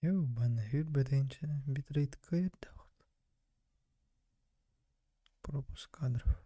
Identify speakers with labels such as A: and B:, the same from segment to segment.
A: Ёбаный үрбэтинчэ битрейт кыайардаах. Пропуск кадров.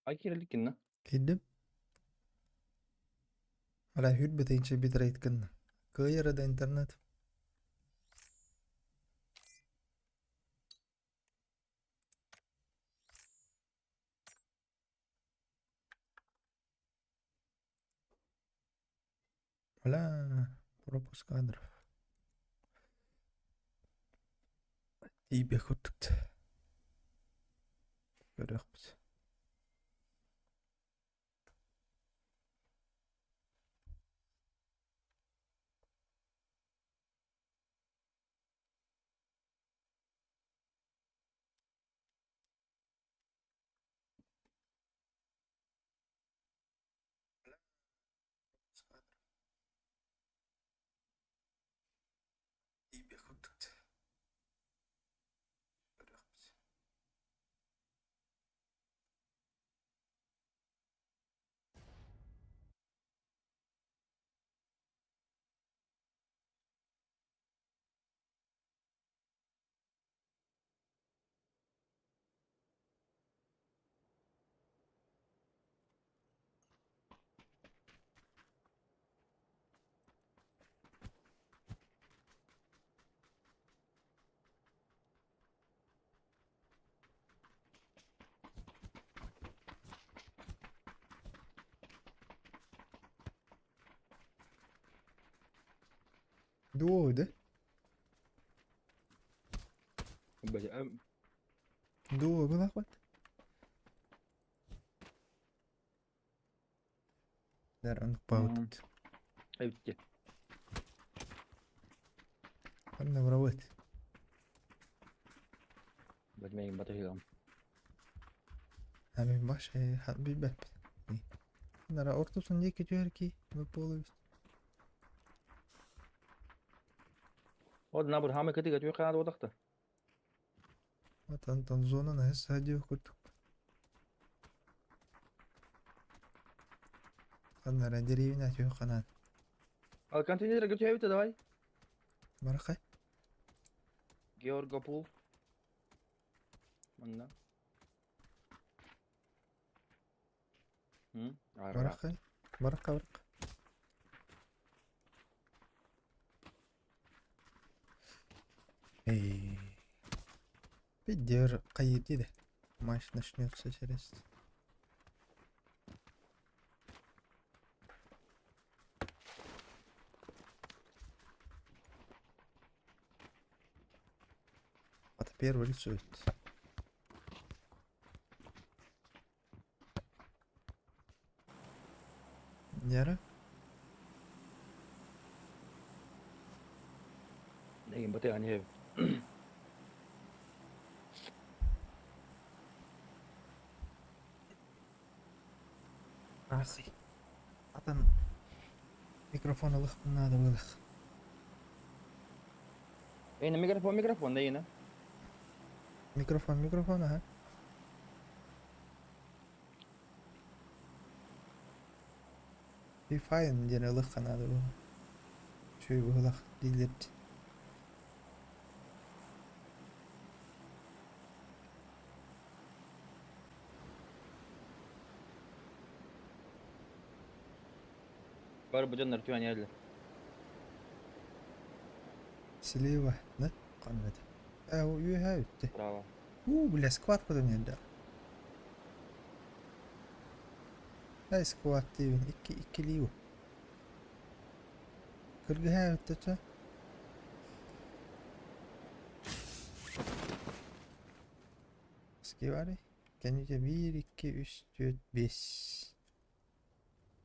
B: Ай киирэликкин на.
A: Киирдим. Арай үрбэтинчэ битрейт гынна. Кыайара да интернет. Бля, пропуск кадров. Тиийбиэх курдук. Көрүөхпүт. Тиийбиэх курдук. Көрүөхпүт. Дуо да? Дуо гынахпат. Där оннук баабыт.
B: Эбитти.
A: Ханна барабыт?
B: Бэтмейин батыһыам.
A: Амин баш билбэппит. Нара ортосун диэки түһэр ки буолубут.
B: Ол набыр хаамай кытыга түөх хаана буолахта.
A: Антон зона на садио курдук. Ханнара деревня түөх ханаан.
B: Ал контейнерге түһэбит давай.
A: Барахай.
B: Георгопул. Манна.
A: Барахай. Барахай барах. Эй. Пидер кайытиде. Матч начнется через. Это первый рисует. Нера?
B: Нэгин баты ани.
A: Ахи. Атын микрофон ылыхпын надо было.
B: Эйна микрофон микрофон да ина.
A: Микрофон, микрофон, ага. Фифайн диэн ылыхха надо было. Үчүгэй быһыылаах дииллэр дии.
B: Бар бу дьоннор түһэн иһэллэр.
A: Слева, да? Ханна этэ? Ээ, үөһээ үттэ.
B: Браво.
A: Уу, бля, сквад потом иһэрдэ. Эй, сквад диибин, икки иккилии бу. Кыргыһаа үттэ Скивари. Кэнники биир, икки, үс, түөрт, биэс,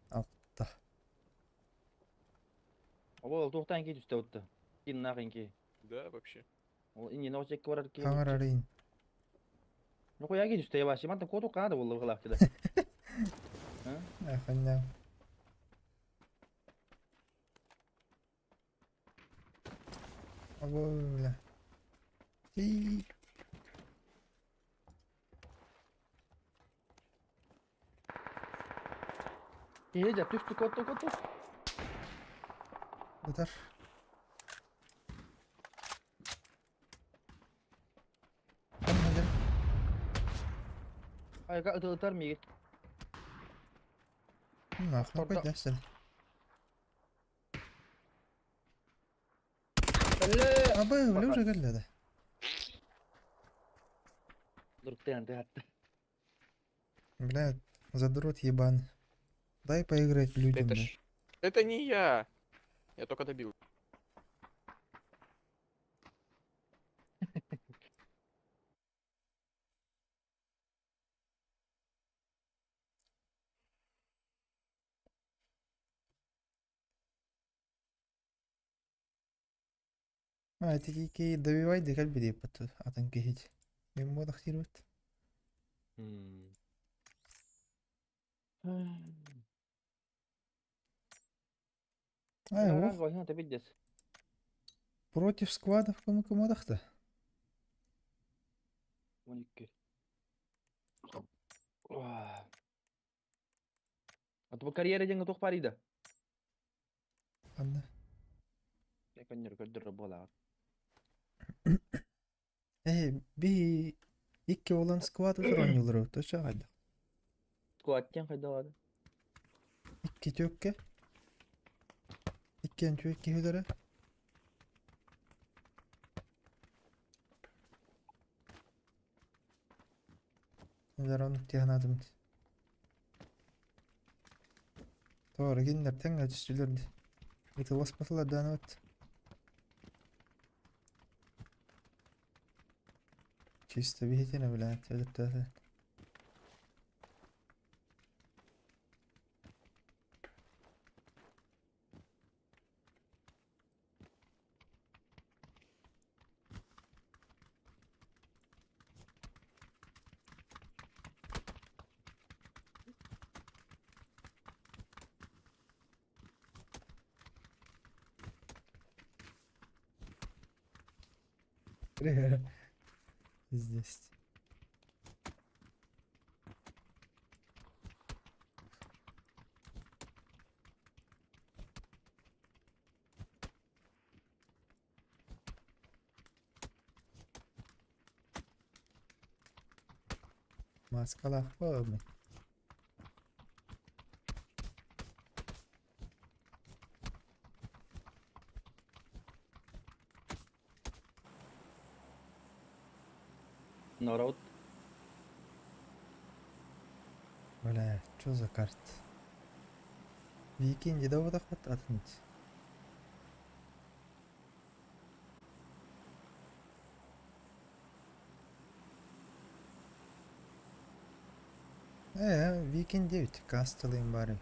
A: алта.
B: Ол туохтан кии түстэ утта. Киннаах инки.
C: Да, вообще.
B: Ол иннинэ осекке барар киһи.
A: Хаҥарарыйын.
B: Ну хуяги түстэ вообще мантан куоту хаада буолла быһылаах да.
A: Аханнаа. Або, бля. И.
B: Киһи дьэ түстү куотту куотту.
A: Ытар. Ханна
B: Айга ытар миигит.
A: Нахуй пойдёшь. Абы, бля, уже кэллэ да.
B: Дуруктаан тыһатта.
A: Бля, задрот ебаный. Дай поиграть людям,
C: Это
A: бля.
C: ж... Это не я! Я только добил.
A: А, это ки добивай да как бы пот атын киһит. Мен модах тирбит. Ай, ох, против сквадов кому модахта.
B: 12. А то карьера диэн туох барыйда?
A: Анна.
B: Көннөр көрдөр буолаҕыт.
A: Эй, би икки olan сквад оонньуулар точо хайда.
B: Сквад диэн хайдалаады?
A: Икки төкке. Икки анчу икки хүлэрэ. Нэлэр оннук тиһанатым. Тоҕо кинилэр тэҥҥэ түстүлэр дии. Ытыласпатылар даҕаны вот. Чисто биһитинэ блядь, өлүктээхэ. Здесь. Маскалаах буолбут.
B: Народ.
A: Бля, что за карта? Викинги да вот так отнуть. Викинг 9, Кастел им бар эбит.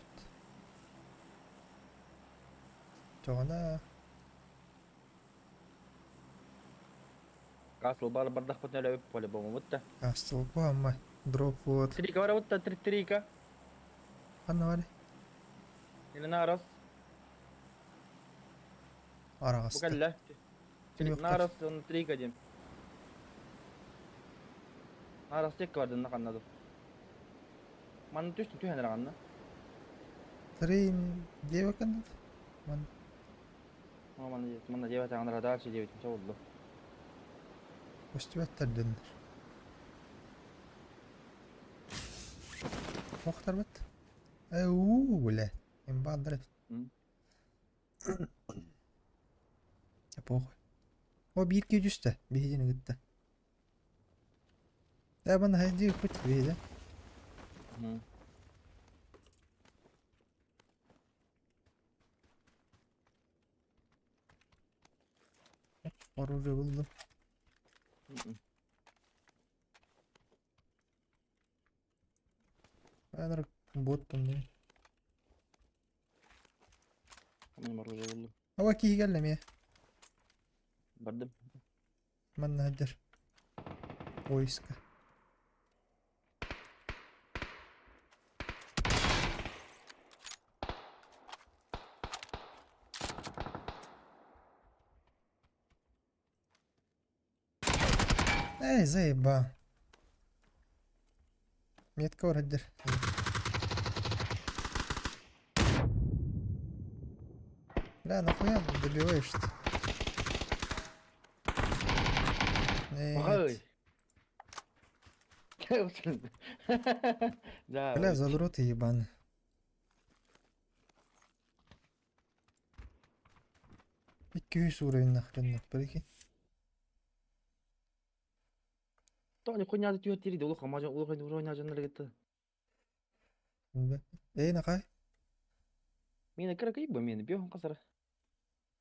A: Тоҕона
B: Касл бар бардахпытына өлөбүт по-любому бутта.
A: Кастел куһаммай. Дроп вот.
B: Трика бар бутта, три трика.
A: Ханна бары?
B: Или нарас. Бу
A: Араҕаста.
B: кэллэ.
A: Түмүк
B: Нарас он трика диэн. Нарас текка бардын ханна. Манна түстү түһэн эрэ
A: Трейн девакан. Ман
B: Манна манна девать аңдара дальше девять болду.
A: көстүбэттэр дэннэр. Охтар бит. Уу, бля. Имбадар. Похуй. О, биир киһи түстэ. Биһигини кытта. Э, манна хайдыы ыппыт биһиги. Оружие булдум. Аны боттум дии.
B: Мин оружие булдум.
A: Аба киһи кэллэ эмиэ.
B: Бардым.
A: Манна сылдьар. Поиска. Эй, заеба. Метка барар. Бля, нахуя добиваешь-то? Нет.
B: Ой. Да.
A: Бля, задроты ебаный. 200 уровень нахрен, прикинь.
B: Тони хуйня түһэ тири улахан мажан улахан уровень ажаннар кетти.
A: Эй, нахай.
B: Мени кыра кыйбы мени бьёхун касара.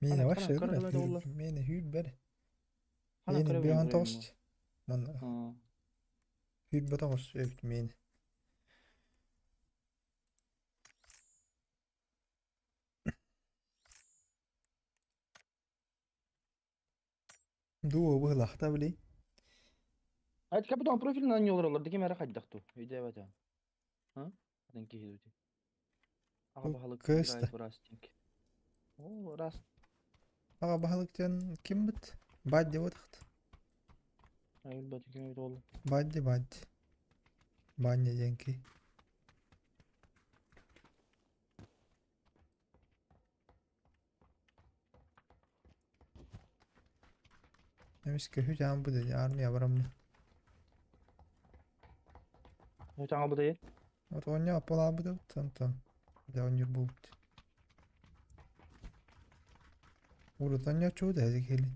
A: Миэнэ
B: Хана
A: вообще
B: хана кыра оллар.
A: Миэнэ хүүрбэр.
B: Хана
A: Миэнэ
B: кыра
A: биохан
B: уровень.
A: тоҕус. Манна хүүрбэ тоҕус эбит миэнэ. Дуо быһылаахта били.
B: Айт капитан профиль на не олоролор диким эре хайдахту. Үйдебе Ха? Атын киһи дути. Аға
A: Бу
B: баһылык
A: кыыс да.
B: играет в растинг. О, раст.
A: Аҕа баһылык диэн ким бит? Бадди буотахт.
B: Айыл бат ким бит олла.
A: Бадди бадди. Баня диэн киһи. Эмискэ үһү бу диэн армия бараммын.
B: Жаңа бу дейин.
A: Вот оонньуу аппалаабыт эбит онтон дьэ оонньуур буолбут. Урут оонньооччубут эһиги кэлин.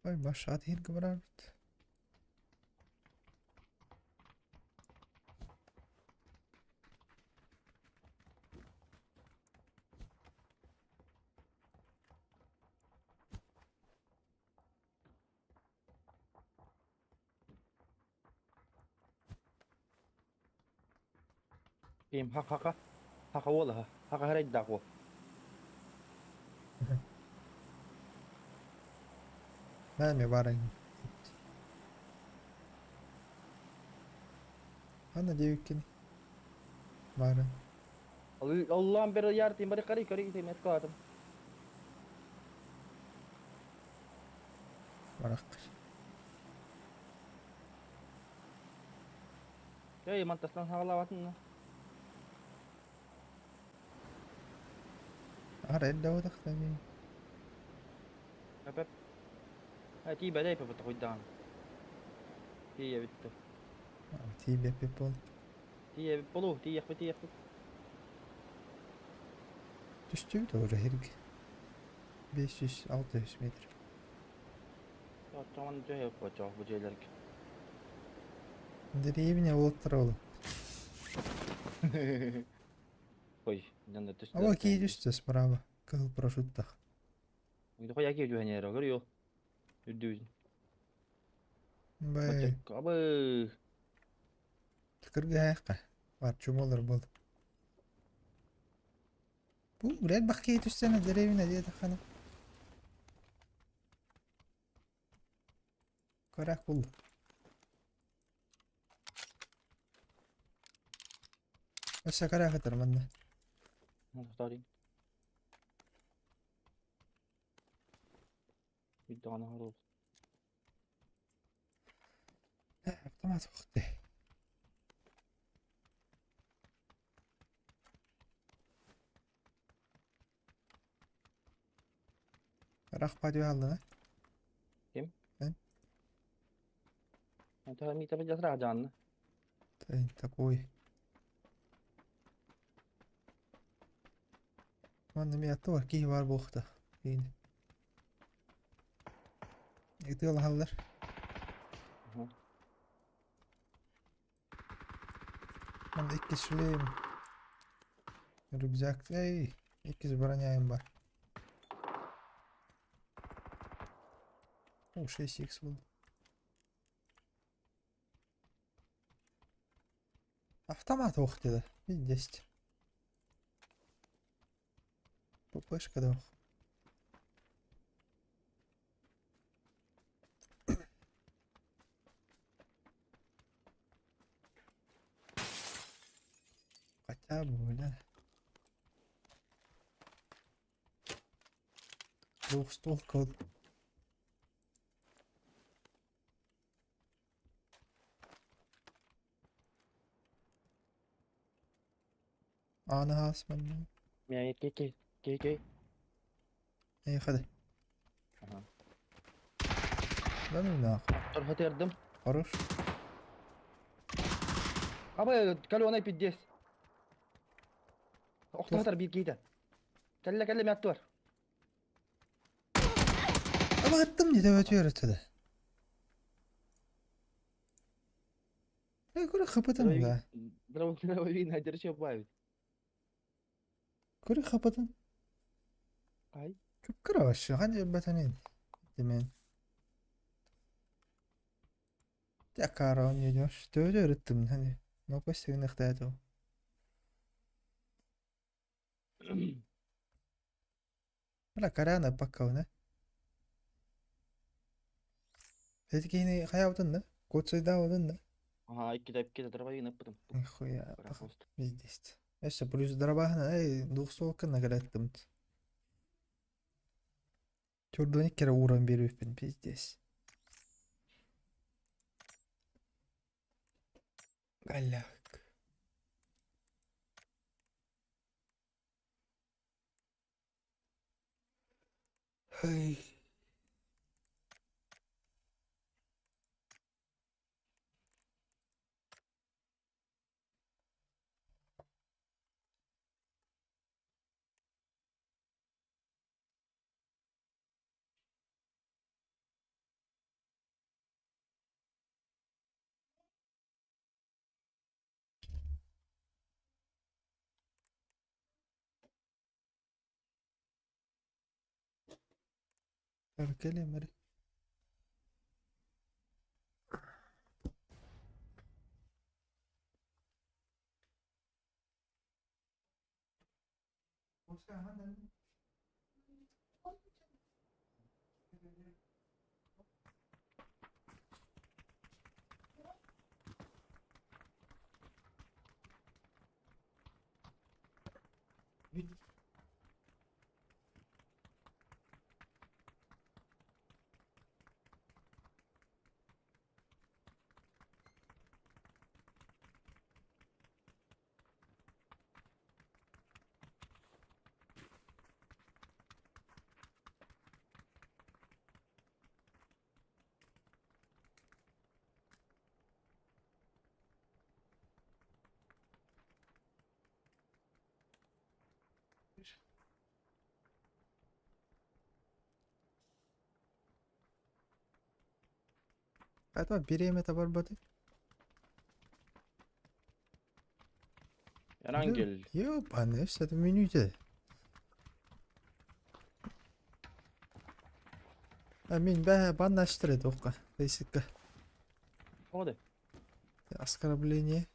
A: Ой, башат иһиргэ бараабыт.
B: Ким хака хака ола хака харайдак о.
A: Мэ баран. Ханна диэбиккин баарын.
B: Аллаан бер яртын бары кари кари итемет каатым.
A: Барахтыр.
B: Эй, мантастан хагалабатын.
A: Ара эрдэ буотахтан
B: Апеп. А ти бадай папа тахуйдаан. Ти битте.
A: тиийбэппит буол.
B: Ти болу, ти яхпы, ти яхпы.
A: Түстүбүт уже иһиргэ. 500-600 метр.
B: Чаман жай бочо бу жайлерге.
A: Деревня уолаттара ол.
B: Ой, жанна түстү.
A: Ала киһи түстэ справа. Кыһыл парашюттаах.
B: Уйду яки жуһанера көрү. Үрдү.
A: Бай,
B: Абы.
A: кыргыһаахха. Бар чумолар буол. Бу блядь бах киһи түстэнэ деревня диэтэххинэ. Көрөх бул. Өссө көрөх манна.
B: Тохтарин. Үйдөгөнө хору.
A: Автомат ухты. Рах падю алдың,
B: Ким?
A: Эн?
B: Anta ми табы жасра жанны.
A: Ты такой. Манна ми аттуар киһи бар буохта. Киин. Ытыалаһаллар. Манна икки шлем, рюкзак, эй, иккис броняем бар. О, 6х был. Автомат ох диэтэ, 10. ППшка да ох. Хотя бы, бля. Двухстволка вот. Аана хаас манна.
B: Мя кей кей кей кей.
A: Эй, ходи.
B: Ага.
A: Да ну нахуй.
B: Торхотердым.
A: Хорош.
B: Аба калёнай пиздец. Охтоотар биир киһитэ. Кэллэ кэллэ мэ аттыбар.
A: Ama attım diye de ötüyor ötede. Э, көрө хапытын да.
B: Дробовин адерче бавит.
A: Көрө хапытын.
B: Ай.
A: Күп вообще. Ханжа бэтэнин. Демен. Якара он идешь. Төдө өрүттүм. Hani. No пос сигнахтаату. Бля, карана паккауна. Эти хаябытын да? Коцайдаабытын да?
B: Ага, иккитэ иккитэ дробовин ыппытым.
A: Нихуя.
B: Пароход.
A: Пиздец. Өссө плюс дробаһына эй двухстволка нагалаттымт. Чурдуник кere ууран биэрбиппин пиздец. Галяк. Эй. Кэлэмэр. Поэтому беременна барбаты.
B: Ярангел.
A: Ёбаный, все это меню те. А мин бә баннаштырды оққа. Бейсикка.
B: Ходы.
A: Оскорбление.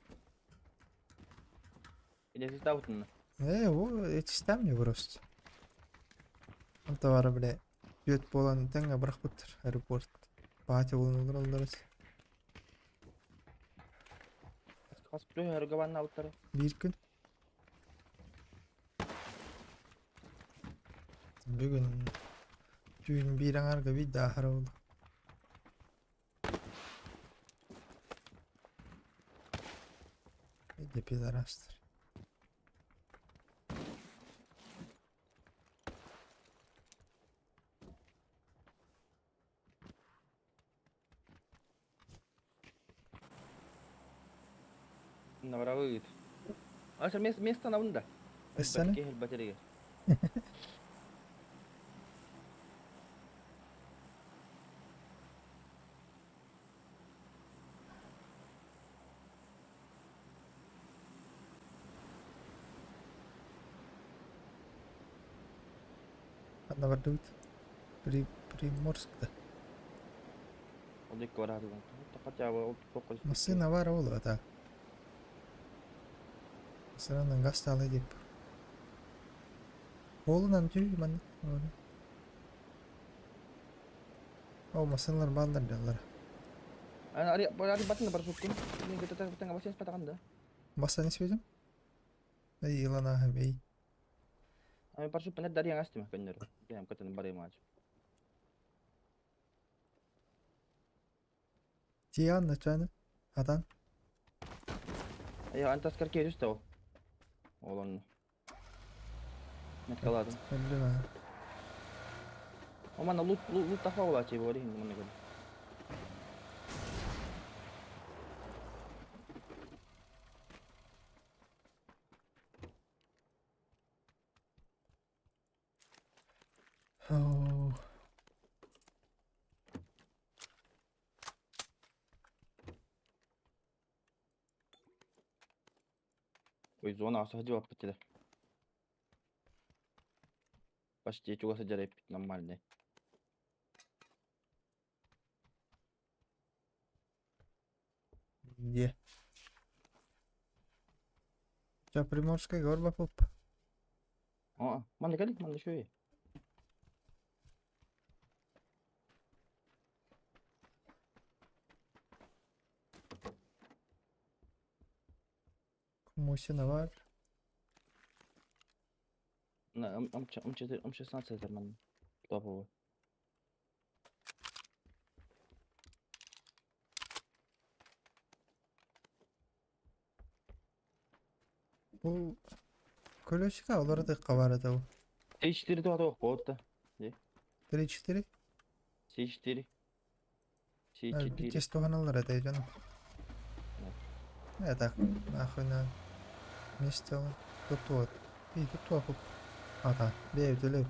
B: Или здесь
A: Э, о, эти там не просто. Онта бля. Бет болан таңга бырах буттар аэропорт. Баати болан олар.
B: Хас плюс ауттары.
A: Бир күн. Бүгүн түүн бир аңарга бир дахар болду. Виде пидорастар.
B: Набравыт. Аса место место на унда.
A: Эссene?
B: Батарея.
A: Ханна бардыбыт? При Приморск да?
B: Ол икки бараатылар. Хотя бы ол туох
A: Массыына баар ол а так. Массыынанан газ таалай диэп. Уолунан түү манна. О, массыыналар бааллар дьаллар.
B: Ари ари батын бар суккун. Мен көтө батын абасен спатаган да.
A: Бастан испедим. Эй, илана бей.
B: Ами паршут панет дарья астыма көннөр. Кем көтөн барыйм ач.
A: Тиан начаны. Атан.
B: Эй, антаскар кей түстө ол. Ол онно. Меткаладым.
A: Өлдүм аа.
B: О манна лут лут таха буолааччы буолар иһин манна көр.
A: Оо.
B: Ой, зона сылдьыбаппыт этэ. Почти чугас сылдьар эппит нормальный.
A: Где? Ча Приморская горба поп.
B: О, манна кэлин, манна үчүгэй.
A: Мусина бар.
B: На М М4, М16 это манна. Топовый.
A: Бу колесико олордукка бар этэ бу.
B: С4 туох буолта.
A: 3-4.
B: С4. С4.
A: Тес туһаналлар этэ дьону. Это нахуй на месте тут вот. И тут вот. Ата, бей, төлөп.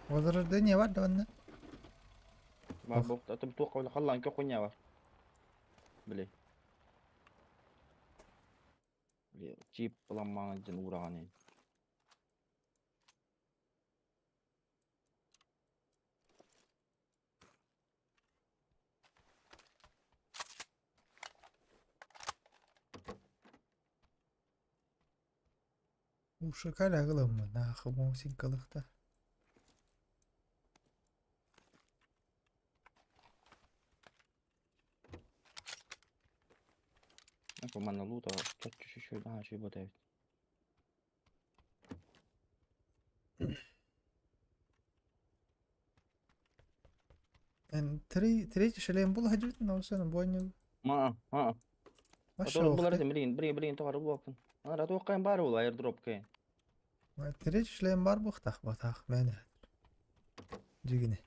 A: Возрождение бар да онно?
B: Бар буолта. Туох халлаан көх бар. Били. Били чип ыламмаҥа дьэн уураҕан
A: Ушакаля гыламмы нахы мосинкалыхта.
B: Манна луута чоччу шүшү наһаа үчүгэй буолта эбит.
A: Эн три третий шлем был хадьбит но все бойню.
B: Ма, а.
A: Вообще
B: Булар этим билигин, билигин, билигин тоҕо буолаппын. Ана туоххайын баар буолла airdrop кэйин.
A: Третий шлем бар бухтах батах мэне. Дьигини.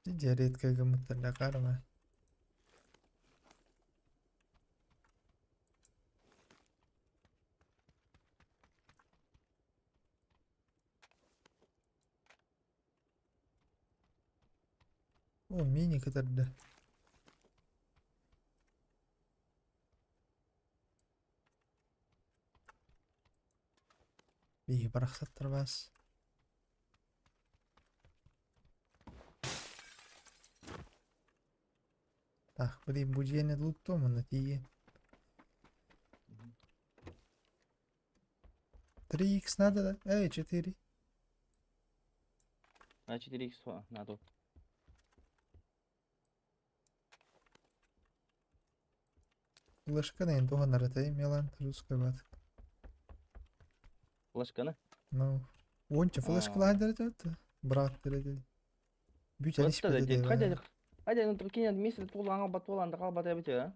A: Дьэ редко гыммыттар карма. О, мини кытарда. Биһи барахсаттар бас. Так, блин, бу дьиэни луттуом онно тиийэн. 3х надо, да? Эй, 4.
B: На 4х надо.
A: Флешканы эн туһанар этэй Милан русский бат.
B: Флешканы?
A: Ну, уонча флешкалаан этэ брат дэрэ Бүтэн
B: Вот
A: испит
B: это
A: этэ.
B: Хотя, хотя, ну прикинь, месяц туолан батуолан да хаалбат эбит ээ.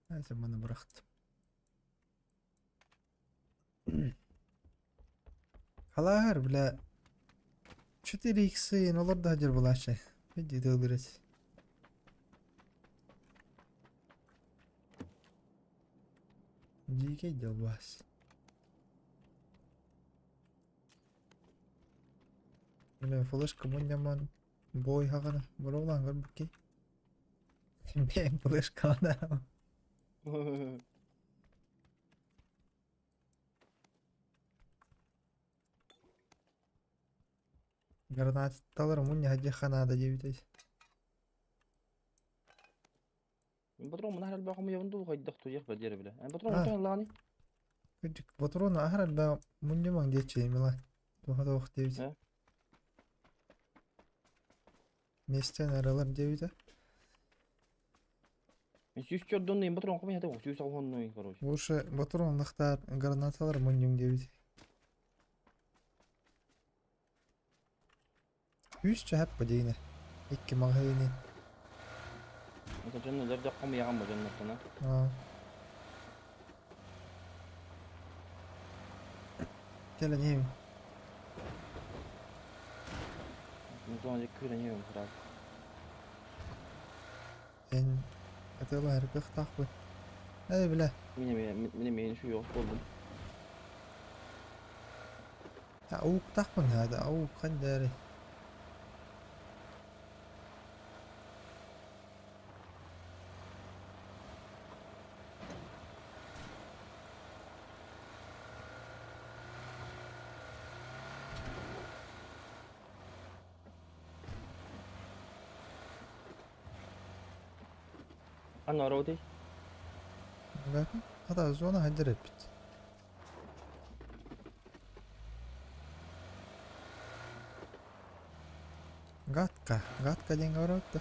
A: Эти маны бырахтым. Халаар, бля. 4 х олор да хадьар булааччы. Види тылырыт. Дикий делбас. Бля, флешка мунньаммын бой хаҕана боруобалаан көрбүккүй. Бэйэҥ флешкаҕына. Гранаталар мунньаһа диэххэ наада диэбитэй.
B: Патрон аһар элбэх хомуйабын дуу хайдах туйах ба диэри билэ. Патрон
A: А,
B: онтон ыллаҕыный?
A: кырдьык, патрону аһар элбэх мунньумаҥ диэччи Милан. Туһа туох диэбит.
B: Э?
A: Миэстэн аралар диэбитэ.
B: Мен сүүс чордоннуйум патрон хомуйата сүүс оҕоннуй короче.
A: Лучше патрон лахтаар гранаталар мунньуҥ диэбит. Үс чаһап диэни. Икки маҕаһыыны.
B: Это дьонно дьордох хомуйаҕын бу дьоннортон а.
A: Аа. Кэлэн иһим.
B: Музон дьэ кыыран иһэбин сразу.
A: Эн атыылаһар кыахтаахпын. Ээ бile.
B: Мин эмиэ мин эмиэ үчүгэй буоллум.
A: Ууктаахпын хаада уук ханна
B: Ханна барабытый?
A: Хата зона хаддар эппит. Гадка. Гадка диэн барабыт да.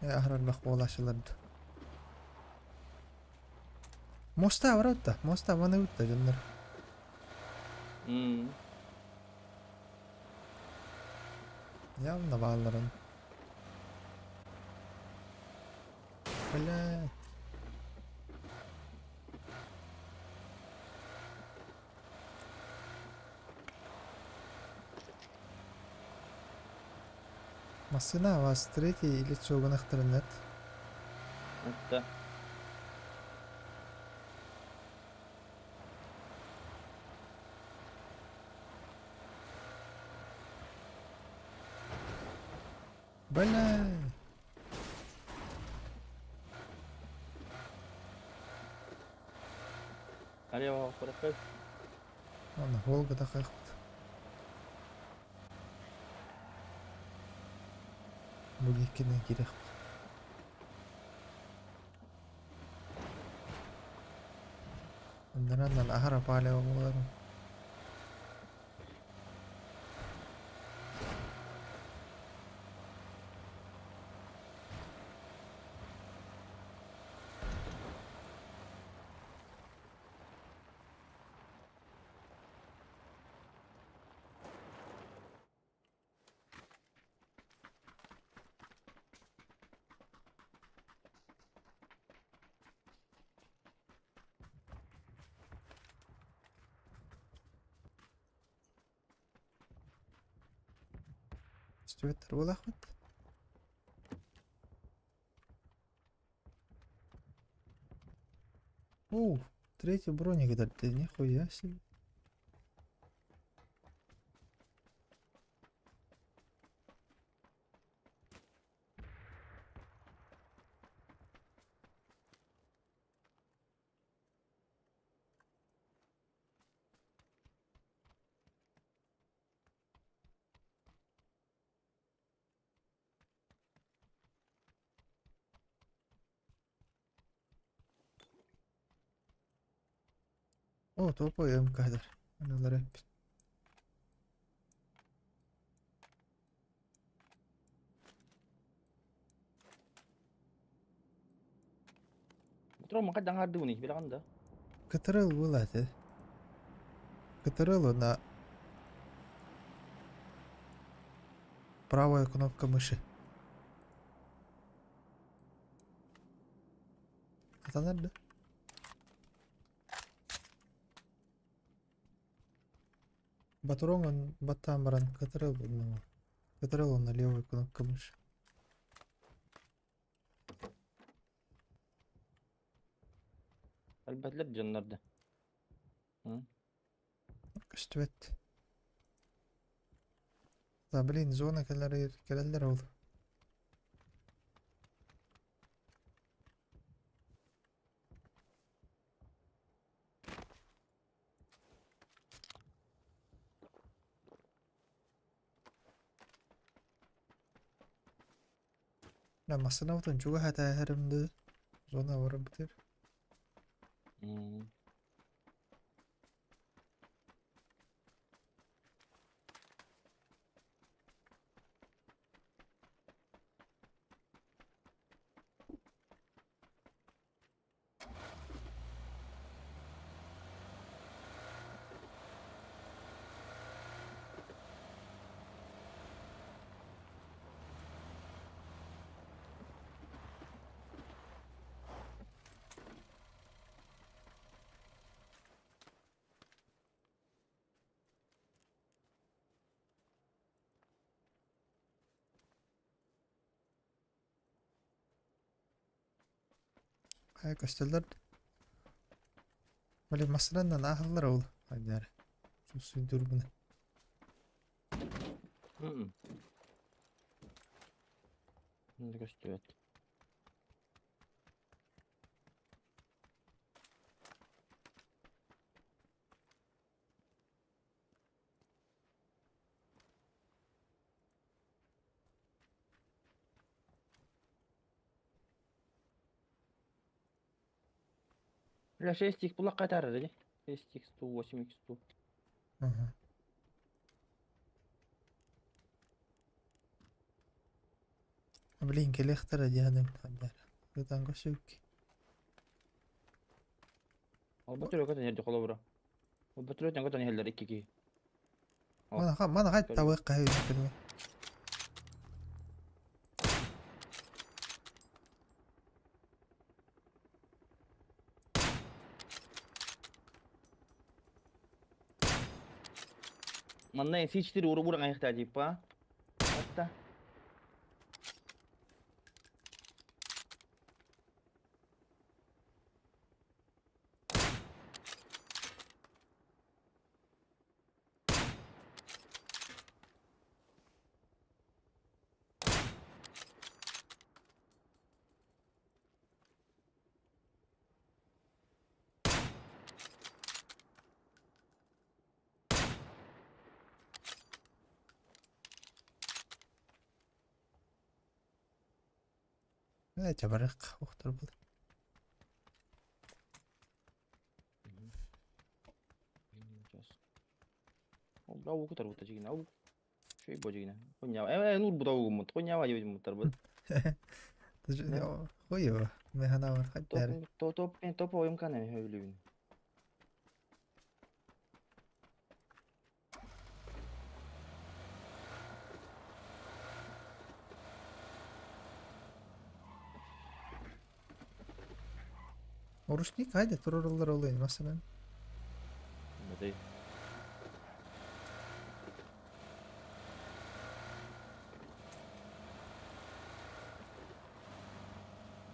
A: Э аһарар буолааччылар да. Моста барабыт да. Моста маныбыт да дьоннор. Явно баалларын. Бля. Массыына вас третий лицо гынахтарыннат.
B: Это.
A: Бля.
B: Налево проходит.
A: Ладно, Волга такая. Бүгүккинэн киириэхпит. Оннунан аһара палево буоларым. Стюэттэр буолаахпыт. О, третий броник да нихуя себе. О, топой МК-дар. Аналар эппит.
B: Патрон хайдах аҥаардыыбыный билэҕин да?
A: Кытарыл буолла этэ. Кытарыл на правая кнопка мыши. Атанар да? Батурон баттаан баран кытарыл булла. Кытарыл на левая кнопка мыши.
B: Элбэтилэр дьоннор да.
A: Көстүбэт. Да, блин, зона кэлэр кэлэллэр ол. Да, массыынабытын чугас этээһэрим дыы. Зона барбытыр. Хайа көстөллөр. Блин, массыынанан ааһаллар ол. Хайдаар. Сүүрдүрбүнэ.
B: Көстүбэт. Бля, 6х булак кайтарыр ди. 6х 8х ту.
A: Ага. Блин, кэлиэхтэрэ диэхиним хайдаар. Ытан көрсүбүк.
B: Ол бөтүрө көтөн иһэрди холобура. Ол бөтүрө көтөн иһэллэр икки киһи.
A: Мана мана хай табык каһы көрмө.
B: Манна C4 уру буран айхта типа. Атта.
A: Э, чабарык охтор был.
B: Ол кутар бута жигина. Ау. Шөй бо жигина. Хуйня. Э, нур бута угумут. Хуйня ва жибит бут.
A: Хуйо, механа хайдаар.
B: Топ топ топ ойым кана хөйлүбүн.
A: Орусник хайда турурулар олайын маселен.
B: Бәдей.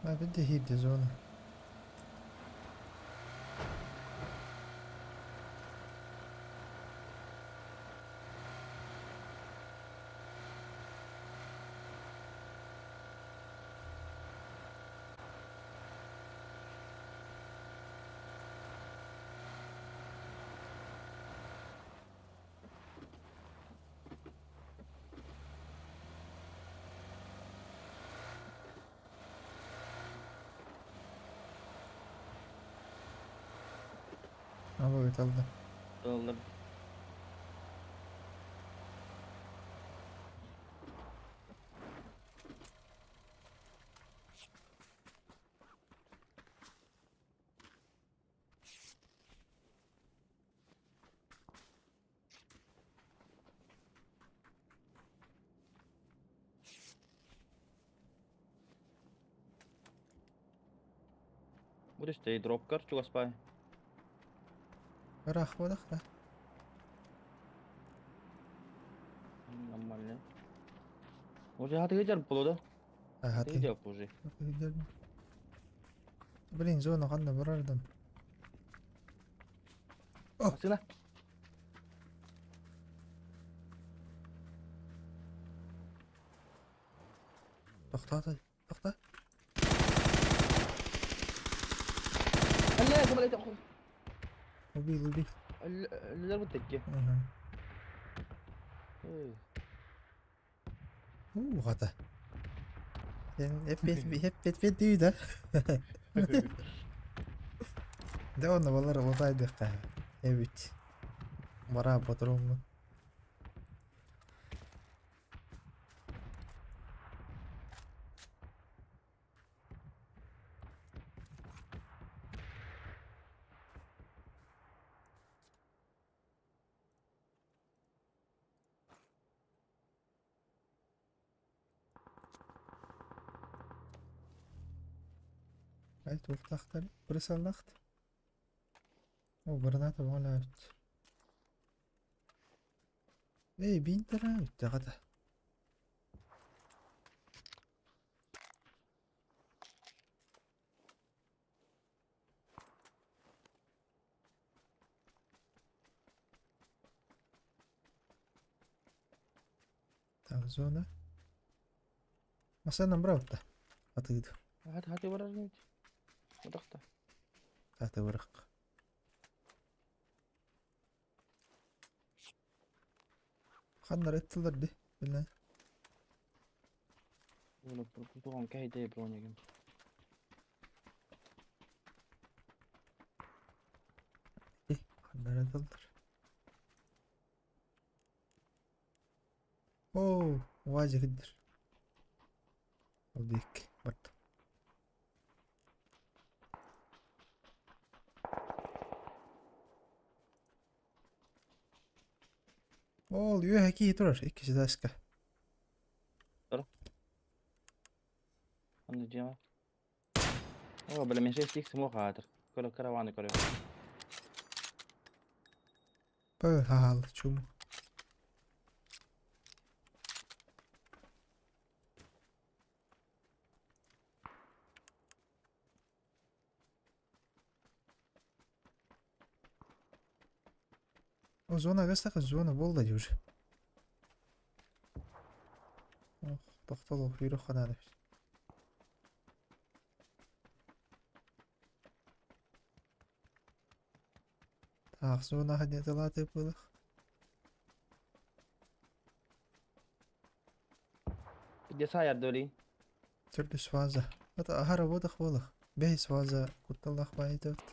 A: ما بدي هي зона. Aba алды.
B: Алды. Будет стоит дропкар, чугаспай.
A: Ыраах буолах да.
B: Нормально. Уже хаты жар болду да.
A: Хаты
B: жар уже.
A: Блин, зона ханна барардым. О!
B: Массыына.
A: Тохтоо, тохтоо.
B: Алла, ким эле
A: Убил, убил.
B: Өллөр бу
A: Угу. Уу, хата. Sen hep hep hep hep дүү да. Дэ онно балар отайдыкка. Эбит. Бара ботуруммун. Ай туохтаахтар бырысаллахт. О, граната буолан эбит. Эй, биинтэрэ бүттэҕэ да. Так, зона. Масанан бырабытта. Атыгыды.
B: Хати хати барар нит. Утахта.
A: Аты бырах. Ханнар ыттылар ди. Биле.
B: Ула туган кайда бронигин.
A: Ханнар ыттылар. Оо, УАЗик иддер. Ол диэки барда. Ол үөһэ киһи турар иккис этааска.
B: Онно дьиэҕэ. Оо, бля, мен 6 икс муох аатыр. Көрө караваны көрө.
A: Пö хаал чум. О, зона агастаха зона буолла дии уже. Ох, тохтол үөрэх ханаан эбит. Таах зонаҕа диэн тылаатыы буолуох.
B: Где саайар дөлий?
A: Төрдүс фаза. Ата аһара буотах буолуох. Бэһис фаза кутталлаах баайытабыт.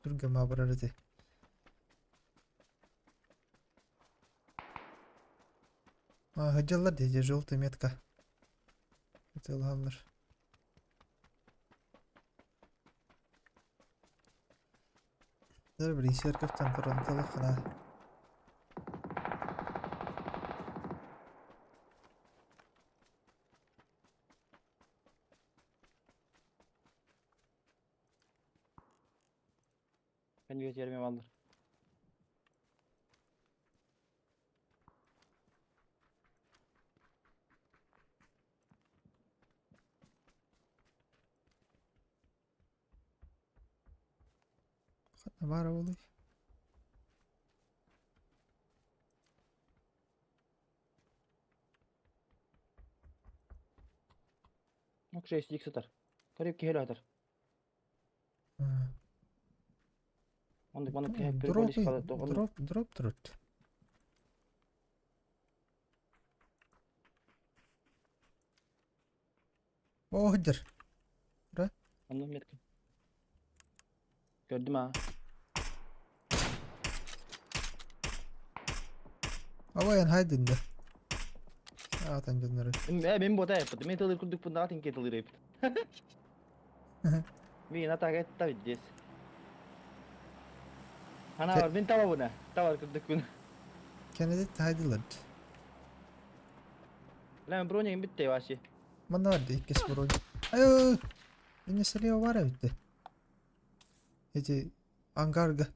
A: Түргэн маабырар ити. А, сылдьаллар дии, желтая метка. Ытыалаһаллар. Дэр билигин церковьтан туран ытыалаххына
B: Мен үөтүөрүм баллар.
A: ханна баара буолуй?
B: Ок 6 икс сытар. Көрүп киһи атар. Оннук маннык киһи
A: Дроп,
B: приколис тоҕон.
A: дроп, дроп турут. Оо, сылдьар.
B: Онно метка. Көрдүм аа.
A: Абайан хайдын да. Аатан дьоннору.
B: Э, мен бота эппит. Мен тылыр курдук бунда атын ке тылыр эппит. Мен атака этта биддес. Ана бар, мен таба буна. Табар курдук буна.
A: Кенедит хайдылар.
B: Ла бронигин битте вообще.
A: Манна бар иккис бронь. Ай, инне слева бар эбит. Эти ангарга.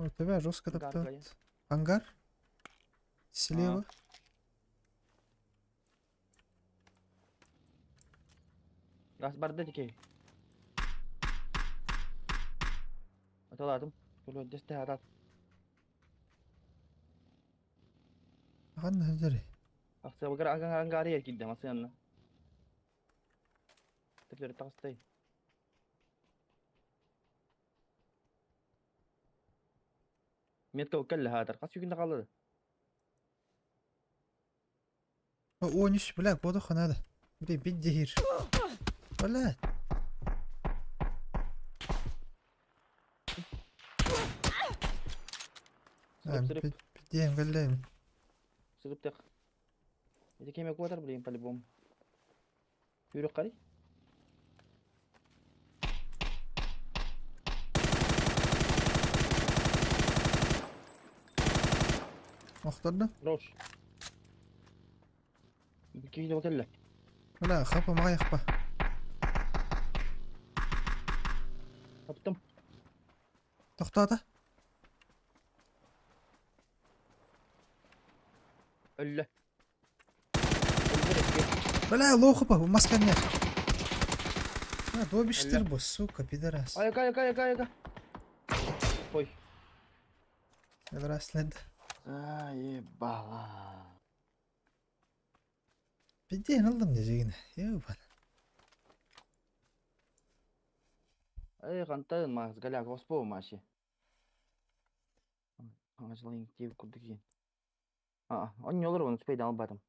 A: Ой, тебя жестко
B: Ангар
A: топтают. Ангар? Слева?
B: Газ барда дикей. Аталатым. Көлөддесте атат.
A: Ханна сылдьарый?
B: Ахса багар ангари киирдэ масыанна. Төптөрү таҕыстай. Метка кэллэ хаатар. Хас күнде қалды?
A: О, 13, бля, бодох надо. Блин, биддихир. Бля.
B: Сырып сырып.
A: Биддием кэллэм.
B: Сырып тек. Это кеме куатар, блин, по-любому. Yürü карый.
A: Охторду.
B: Рош. Киһи кэллэ.
A: Бля, хапа мағаяқпа.
B: Таптым.
A: Тоқтады.
B: Өллө.
A: Бля, лохупа, маска нет. А, добишь бо, сука, пидорас.
B: Айка, айка, айка, айка. Ой.
A: Пидорас лед.
B: Заебала.
A: Бидден алдым дежегіне. Ебан.
B: Эй, қантайын мағыз галяк оспо маши. Аңажылайын деп күрдік екен. А, он не olur onu спейді албадым.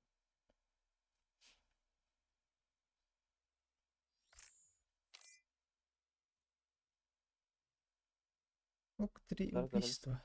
A: Ок, три
B: Да, да, да.
A: убийства.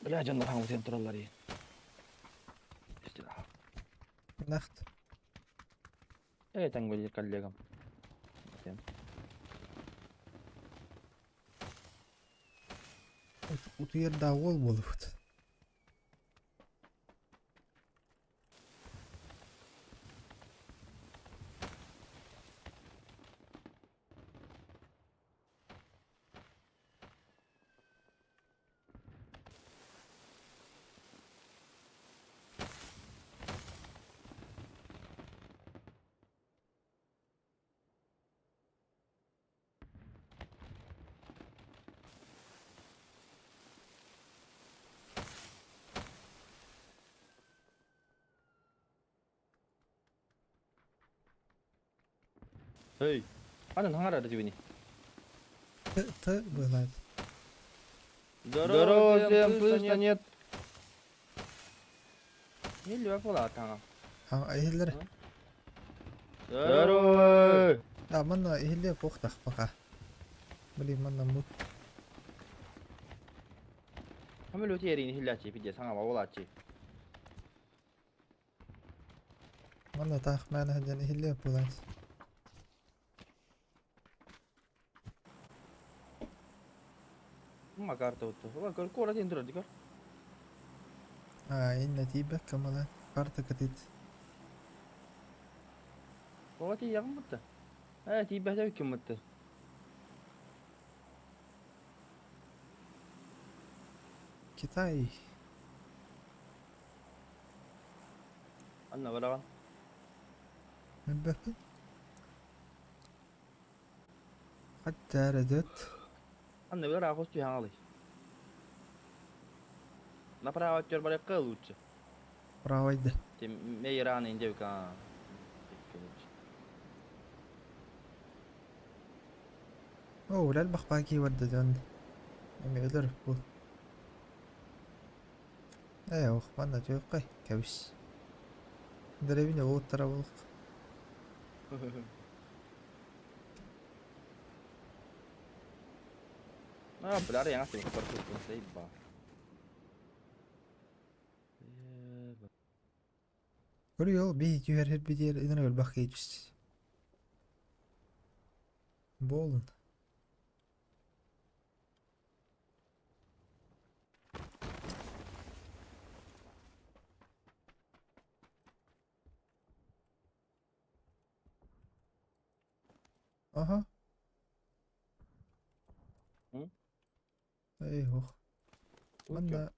B: Бля, жандар хаңы сен туралар ей.
A: Нахт.
B: Эй, таңгөл коллегам.
A: Утуерда ол болупут.
B: Эй, анан хаңарады дебени.
A: Т, Т бывает.
B: Здорово, всем слышно, нет? Милли бола таңа.
A: Ха, эхиллер.
B: Здорово.
A: Да, манна эхиллер похтах пока. Блин, манна мут.
B: Хамыл өте ерин хиллачи, пиде саңа болачи.
A: Манна тах мәне хаджан эхиллер булат.
B: Ма карта утtu. Ла көр куорат иһин турар дикөр.
A: Аа, иннэ тиийбэккэ малан карта кытыт.
B: Тоҕо тиийэҕин бутта? Ээ тиийбэтэ үккүн бутта.
A: Китай.
B: Анна бараҕын.
A: Билбэппин. Хатта эрэ дөт.
B: Анна быраах түһэн алый. Направо өттүгэр барыахха лучше.
A: Правайда.
B: Мейран индевка.
A: Оо, элбэх баки барда дьон. Эми өлөр бу. Ээ, ох, манна түөххэй, кэбис. Дэрэбине уоттара буолуох.
B: А, бля, яңа сыйба.
A: Көрүө, би түһэр битиэр инэн өлбөх кейдүс. Болун. Aha.
B: Hı?
A: Эй, ох. Манна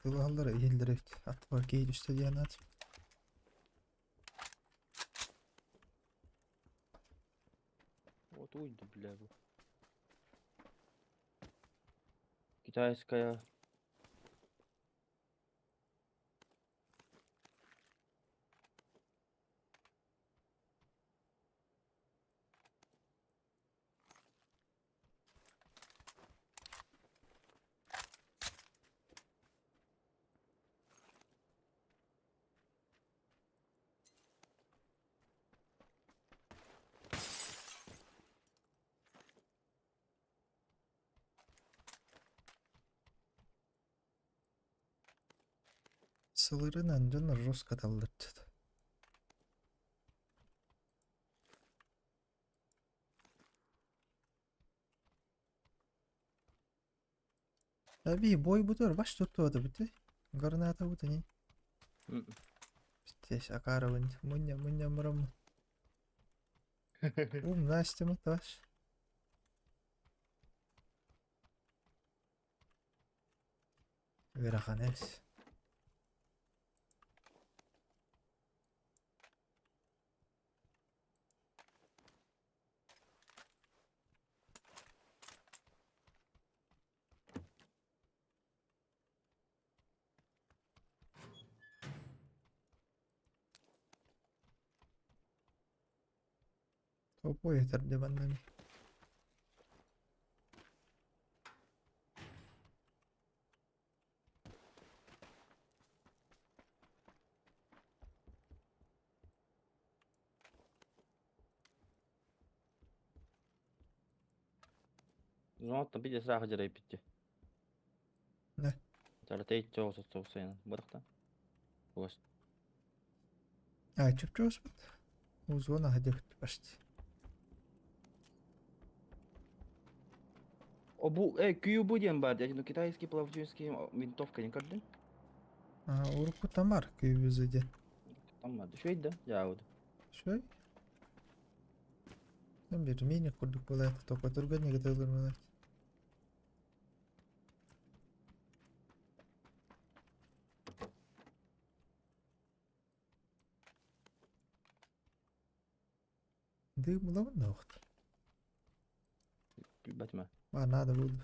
A: Ытылаһаллара иһиллэр эбит. Аттыбар киһи түстэ диэн аат.
B: Вот уйду, бля, бу. Китайская.
A: Сылырынан дьон жестко талларчыт. Таби бой бутер баш туттуота бүтэ. Граната бутани. Здесь акаровын. Мунья, мунья, мурам. Ум, Настя, маташ. Ыарахан эбит. Топой этэр дебаннами.
B: Зонаттан биде сраха жарай битти.
A: Не.
B: Тара тейт чоғыс соғысайын. Бадақта. Бугас.
A: А, чүп-чүп Узона хадебит почти.
B: О, бу, QB диэн бар, дядя, ну китайский плавчинский винтовка не көрдүн?
A: А, урукку тамар күйбүзі ден.
B: Там бар, шөйд да, жауд.
A: Шөй? Там bir мини курдук болайт, только турган неге болайт. Дым лавна охт.
B: Билбэтим.
A: А, надо буду.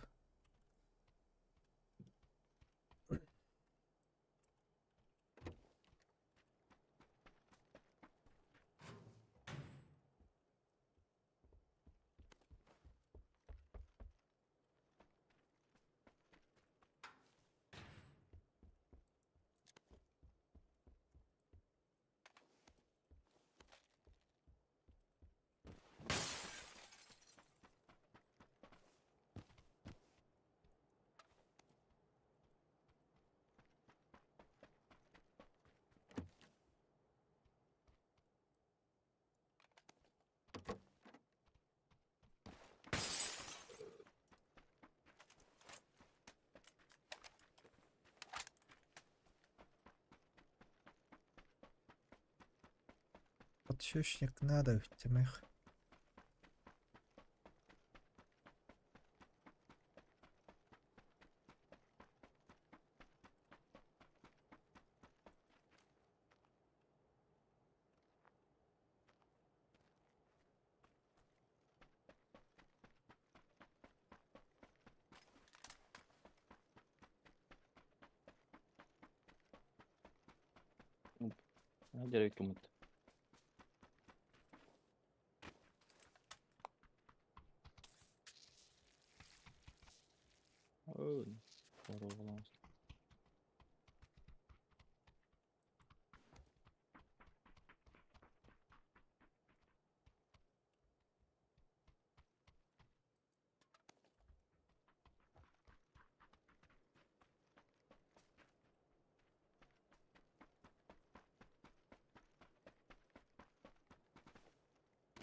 A: Подшипник надо үттэмэх.
B: Дьэрэ кымыт.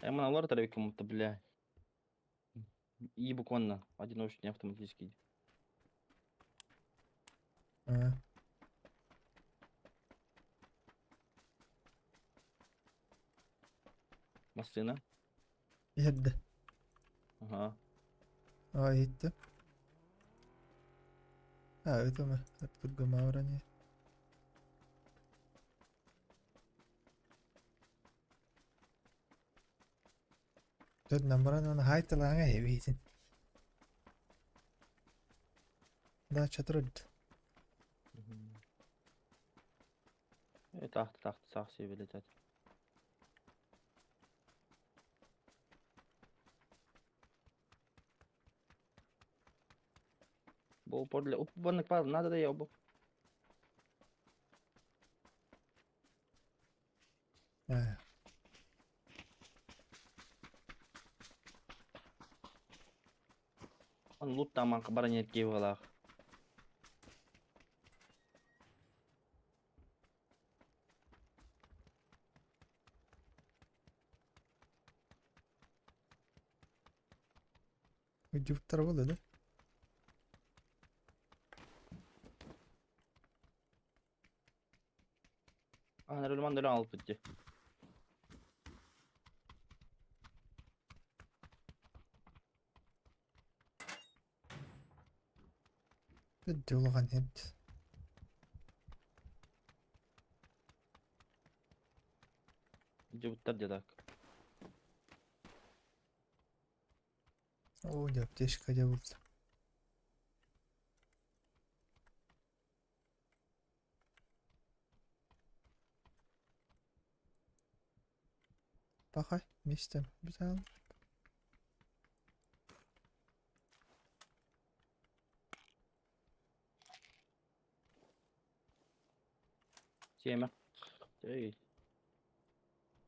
B: Эман алар кому-то, бля. И буквально одиночный автоматический.
A: А.
B: Машина.
A: Иһэрдэ.
B: Ага.
A: А, иһиттим. А, это тургамавране. Тут намбаран хайталаҥа эбиитин. Да, чатырыт.
B: Тахты тахты сах себелетет. Бу подле уп баннык пал надо да я бу.
A: А.
B: Он лут там баранет киевалах.
A: Удивтар болды, да?
B: Ана рөлман дөлөн алып битти.
A: Дулған ет.
B: Жыбыттар дедак.
A: О, деп аптечка де болды. Бақай, местем. Біз ал.
B: Сема. Эй.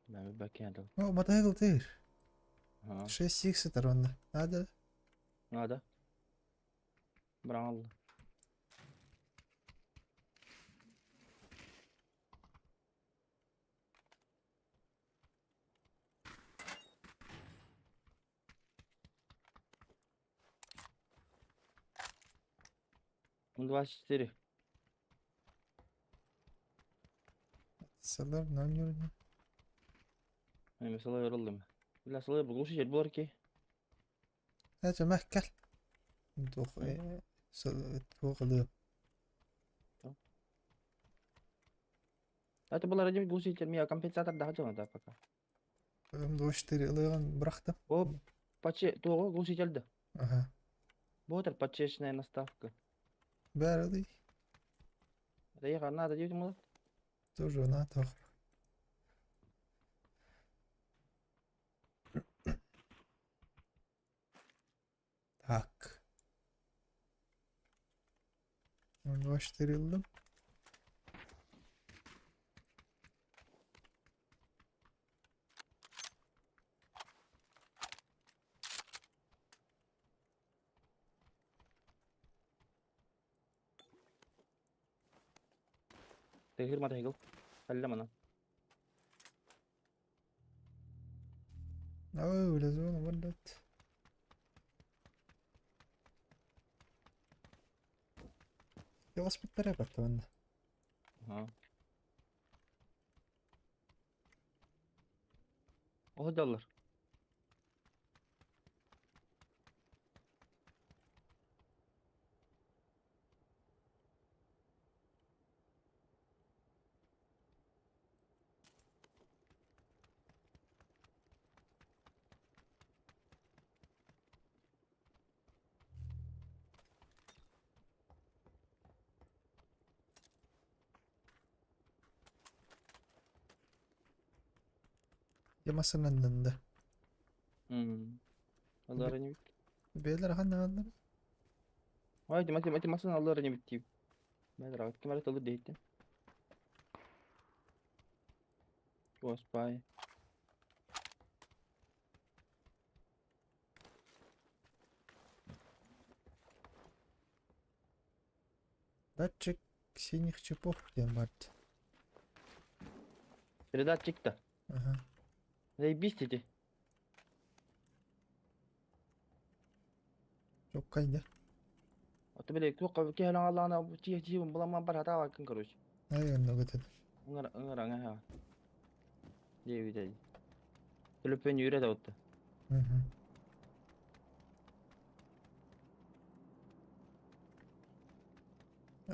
B: Мен бәкен
A: О, мотоцикл тыр.
B: Ага.
A: 6 икс таронда. Надо.
B: Надо. Брал. 24.
A: Салар номер.
B: Mesela yoruldum. Bila салай глушитель булар ки.
A: Это махкал. Тух тух
B: Это был один глушитель, меня компенсатор да хотел да пока.
A: М24 ылыган бырахтым.
B: О, почти того глушитель да.
A: Ага.
B: Вот подчечная наставка.
A: Бәрі
B: Да я надо делать мало.
A: Тоже на тох. Так. М24 ылдым.
B: Тегир ма тегил. Халламана.
A: Ой, лазуна ولت. Велосипед бартабын.
B: Ага. Ол дьаллар.
A: Дьэ массыынаннан да.
B: Аллар инибит.
A: Бэйэлэр ахан наҕаннар.
B: Ой, ити ити массыына аллар инибит диибит. Бэйэлэр ким эрэ тылы диэйдин. Господи.
A: Датчик синих чипов диэн баар дии.
B: Передатчик да.
A: Аха.
B: Заебись ити.
A: Чоккай да.
B: Ото били туох киһи аллаана тиhe тиhe буламан бар хатаабаккын короче.
A: Ай оннук этэ.
B: Ыҥыр ыҥыраҥа ха. Диэбит Төлөпүөн үүрэ да отта.
A: Мгм.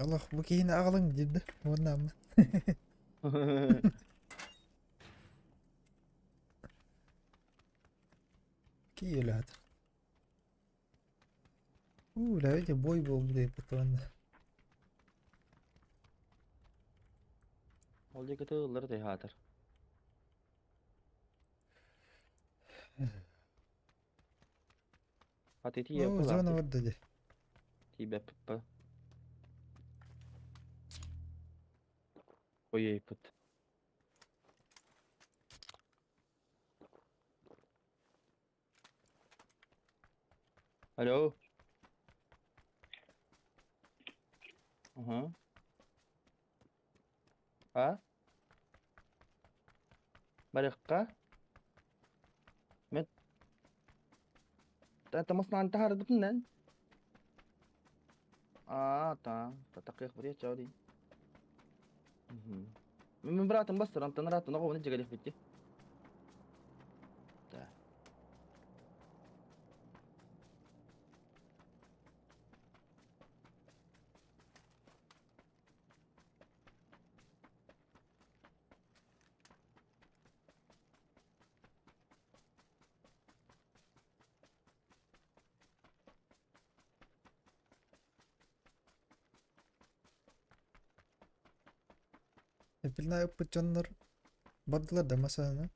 A: Олох бу киһини аҕалыҥ диир да уонна ама. Киэлэт. Уу, эти бой буолбут эбит уонна.
B: Ол диэки тыыллары тыаһаатар. Хата ити
A: Оо, зона барда дии.
B: Тиийбэппит. Ой-ой-пыт. Алло. Ага. А? Барыахха? Мен тамаснаан таһаарбытын Аа, та, татакыах бырыа чао дии. Мин быраатым бастар, антон ырааттан оҕобун илдьэ кэлиэхпит дии. Да.
A: Эпилна ыппыт дьоннор бардылар да масаана.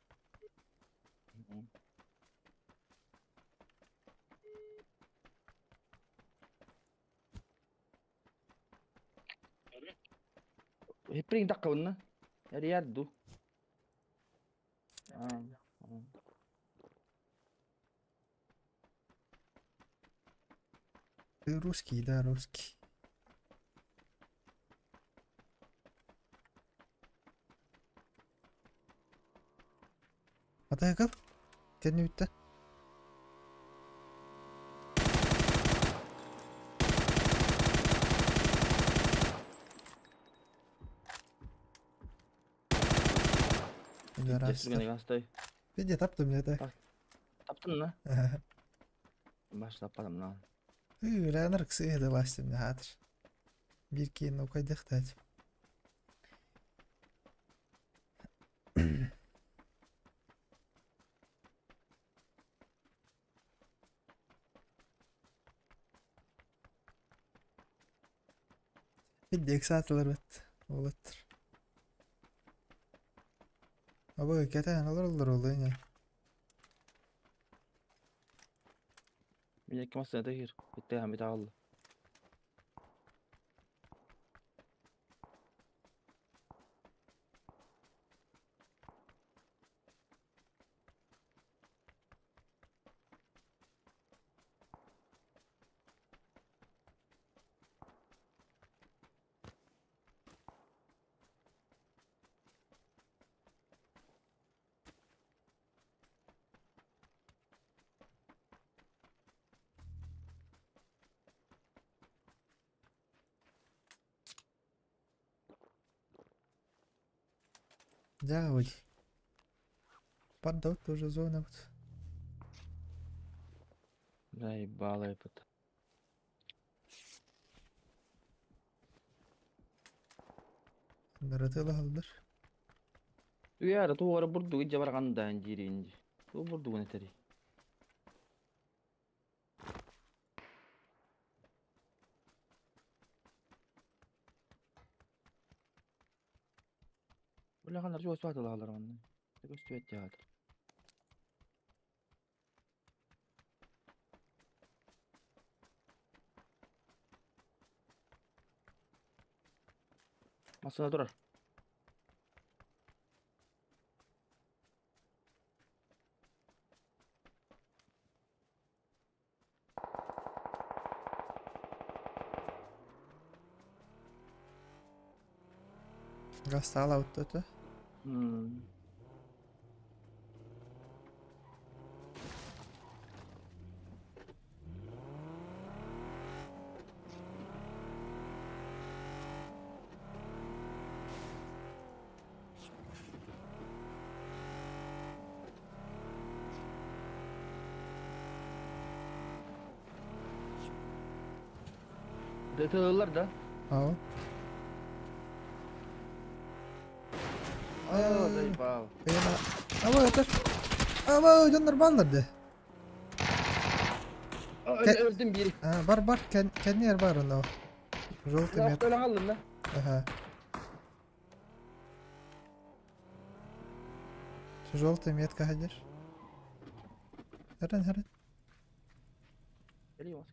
B: Хипприн таххабынна. Эрийэр дуу. Аа.
A: Ты русский, да, русский. Атайгал, кэннибиттэн.
B: Стой.
A: Види, таптым мне так.
B: Таптын на? Баш таппатым на.
A: Үлэнэр ксыһы ластым хаатыр. Биир киин укайдыхтаат. Види, ыксаатылар бэт. Уолаттар. Абы кэтээн олороллор ол ини.
B: Мин икки массыына тахир. Итте хамит аҕалла.
A: Дьэ, ой. Барда тоже зона вот.
B: Заебало это.
A: Наратыла халдар.
B: Үйәре туғары бурдугу жабаргандан жиринди. Туу бурдугун этери. Улахандар жуа суатылалар онны. Көстүбэт театр. Масына турар.
A: Гастала вот это.
B: Detaylılar да.
A: Ау.
B: Аа, заебал.
A: Ава, это. Ава, дьоннор бааллар дии.
B: Өлдүм биир.
A: А, бар бар, кэннигэр баар онно. Желтый мет.
B: Өлөн алдым да.
A: Ага. Желтый метка ходишь. Харан, харан.
B: Кэлиий бас.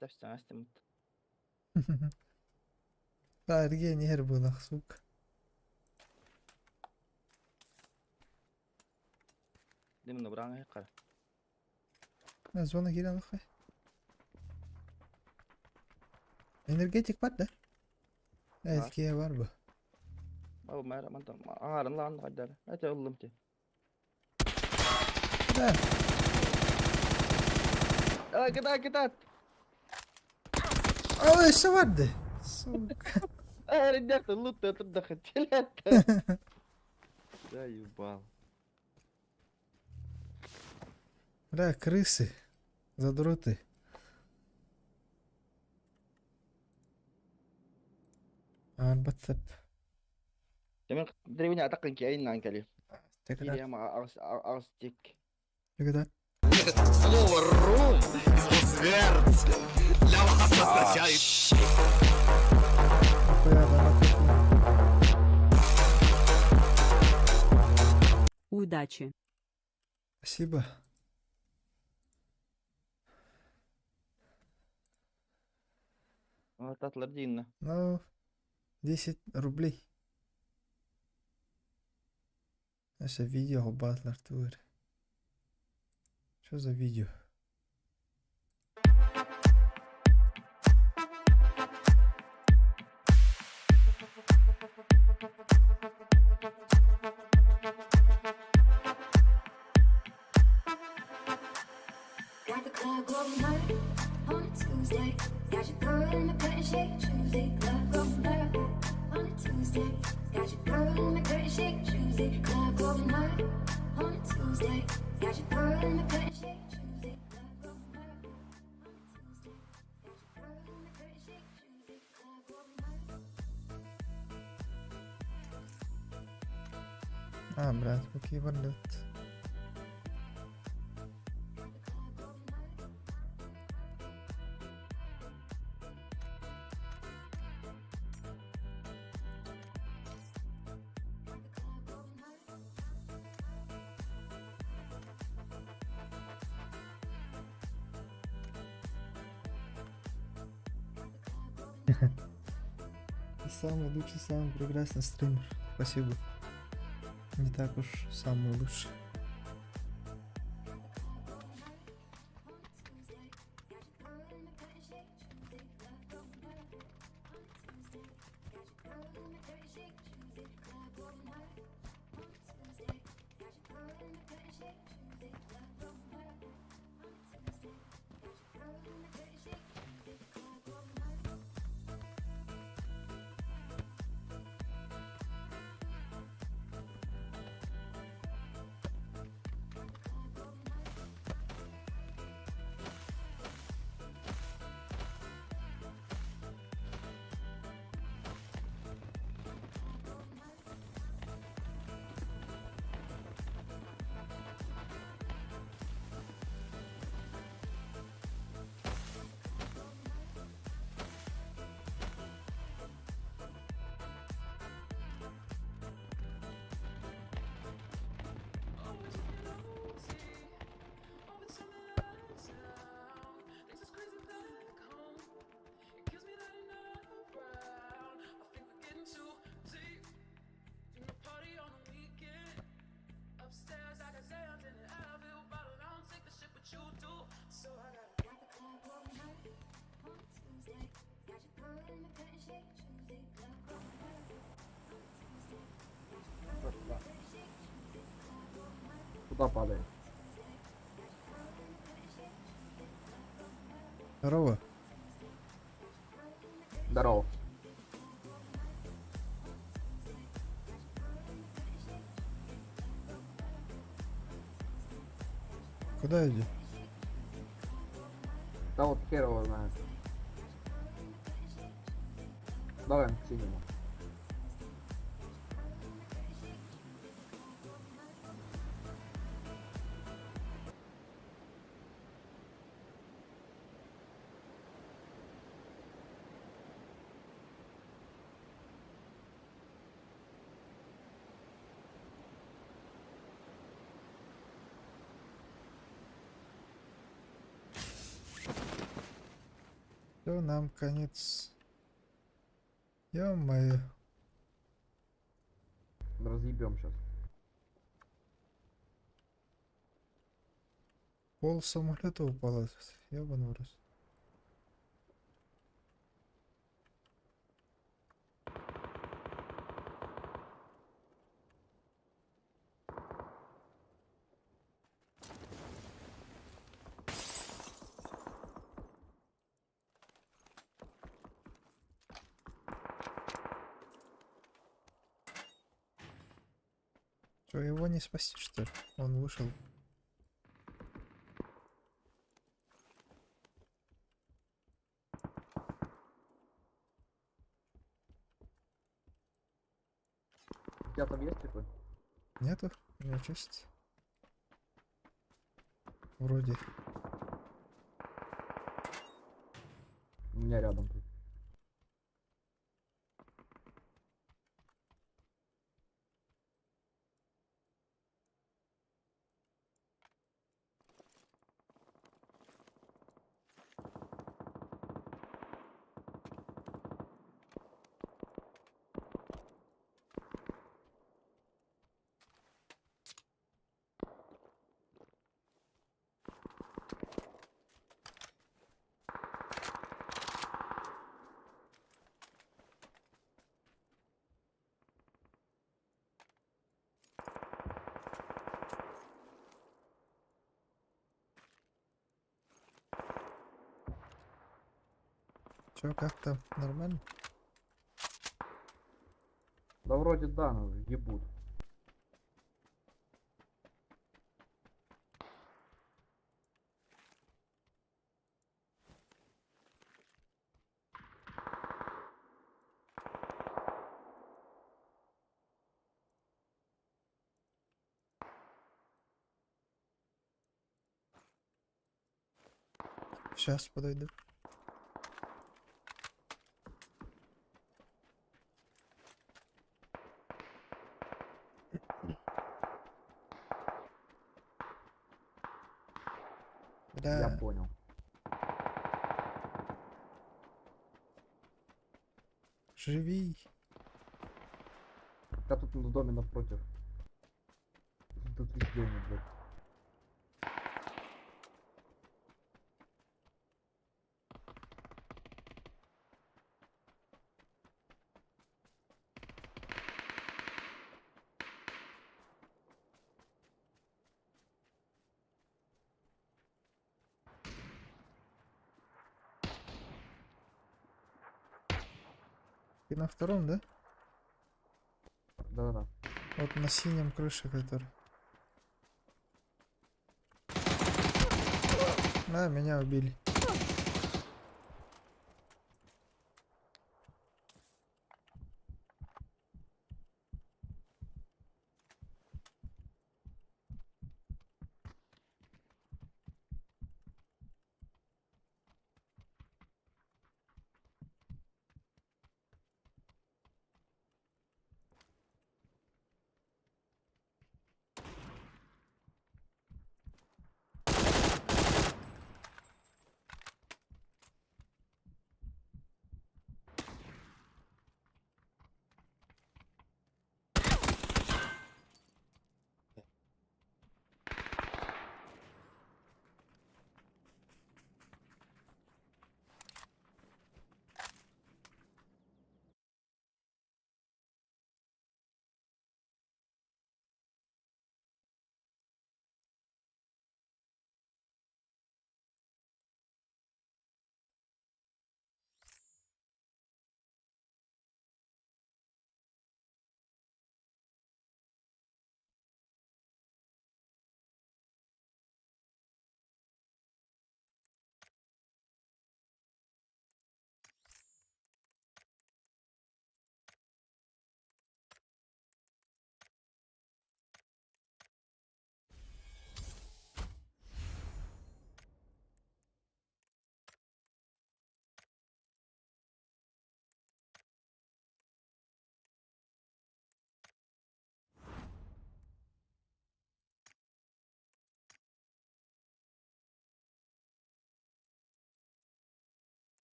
B: Тәпсәң
A: Да, эргиэн было, сука.
B: Димин быраң кара.
A: Зона киирэн ыллахха. Энергетик баар да?
B: Баар.
A: Эткие баар бу.
B: Бу мара мантан аңарын лаан кайдар. Эте ыллым ти.
A: Да.
B: А, кыта кыта.
A: А, еще баар дии. Сука.
B: А, ребята, лут это дохотели. Заебал.
A: Бля, крысы. Задроты. Арбатсап.
B: Демек древня атакын ки айынан кели.
A: Текра.
B: Кири ама агыс агыс тик.
A: Текра.
D: Слово «рум» из для вас означает.
E: Удачи.
A: Спасибо.
B: Татлар дейін.
A: Ну, 10 рублей. Наше видео батлер тур. Что за видео?
F: Got the club going hard on a Tuesday. Got your girl in the curtain shake Tuesday. Club going hard on a Tuesday. Got your girl in the curtain shake Tuesday. Club going hard on a Tuesday. Got your girl in the curtain shake Tuesday. Club going hard on a Tuesday. Got your girl in the curtain shake Tuesday. Club going hard.
A: А, брат, какие валют. Ты самый лучший, самый прекрасный стример. Спасибо. Не так уж самый лучший.
G: Туда падает.
A: Здорово.
G: Здорово.
A: Куда иди?
G: Да вот хер его знает. Давай к синему.
A: Все, нам конец. Ё-моё.
G: Разъебем сейчас.
A: Пол самолета упало. Ёбаный в рот. Что, его не спасти, что ли? Он вышел.
G: У тебя там есть типы?
A: Нету? У меня чисто. Вроде.
G: У меня рядом тут.
A: Чё, как там? Нормально?
G: Да вроде да, но ебут.
A: Сейчас подойду.
G: Я
A: Бля,
G: понял.
A: живи.
G: Я тут в доме напротив. Тут везде они, блядь.
A: Ты на втором, да?
G: Да-да-да.
A: Вот на синем крыше, который. На, меня убили.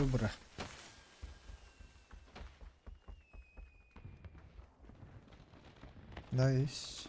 A: Бра. Nice.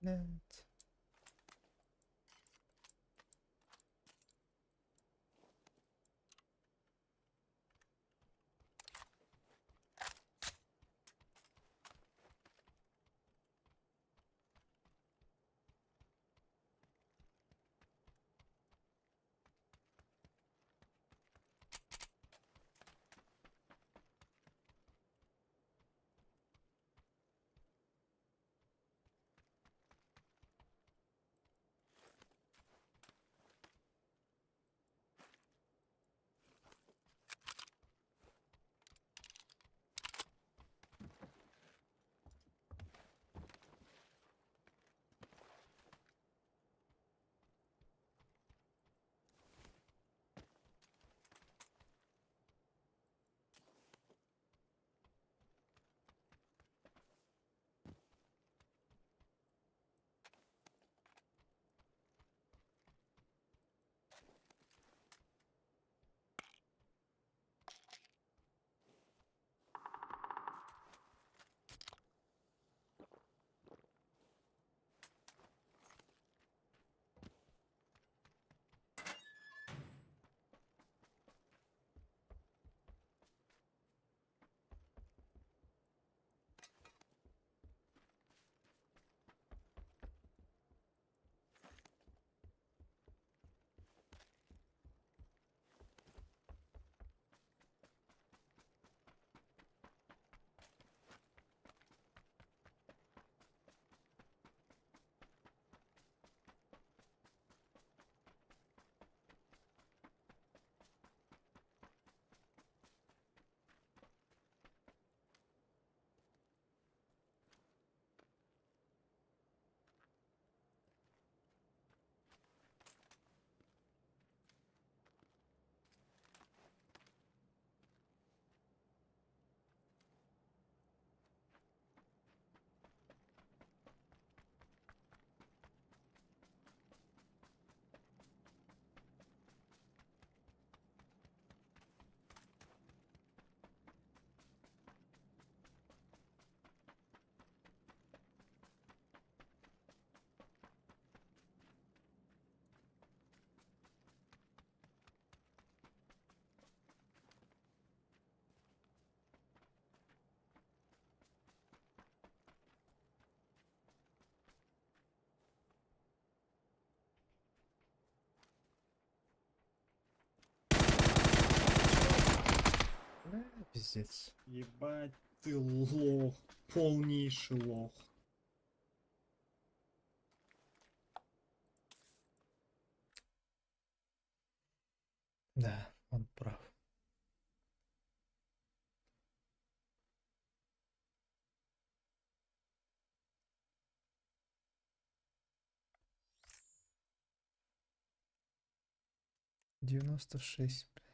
A: Нет. Пиздец.
H: Ебать ты лох. Полнейший лох.
A: Да, он прав. 96, блядь.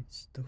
A: Пизду.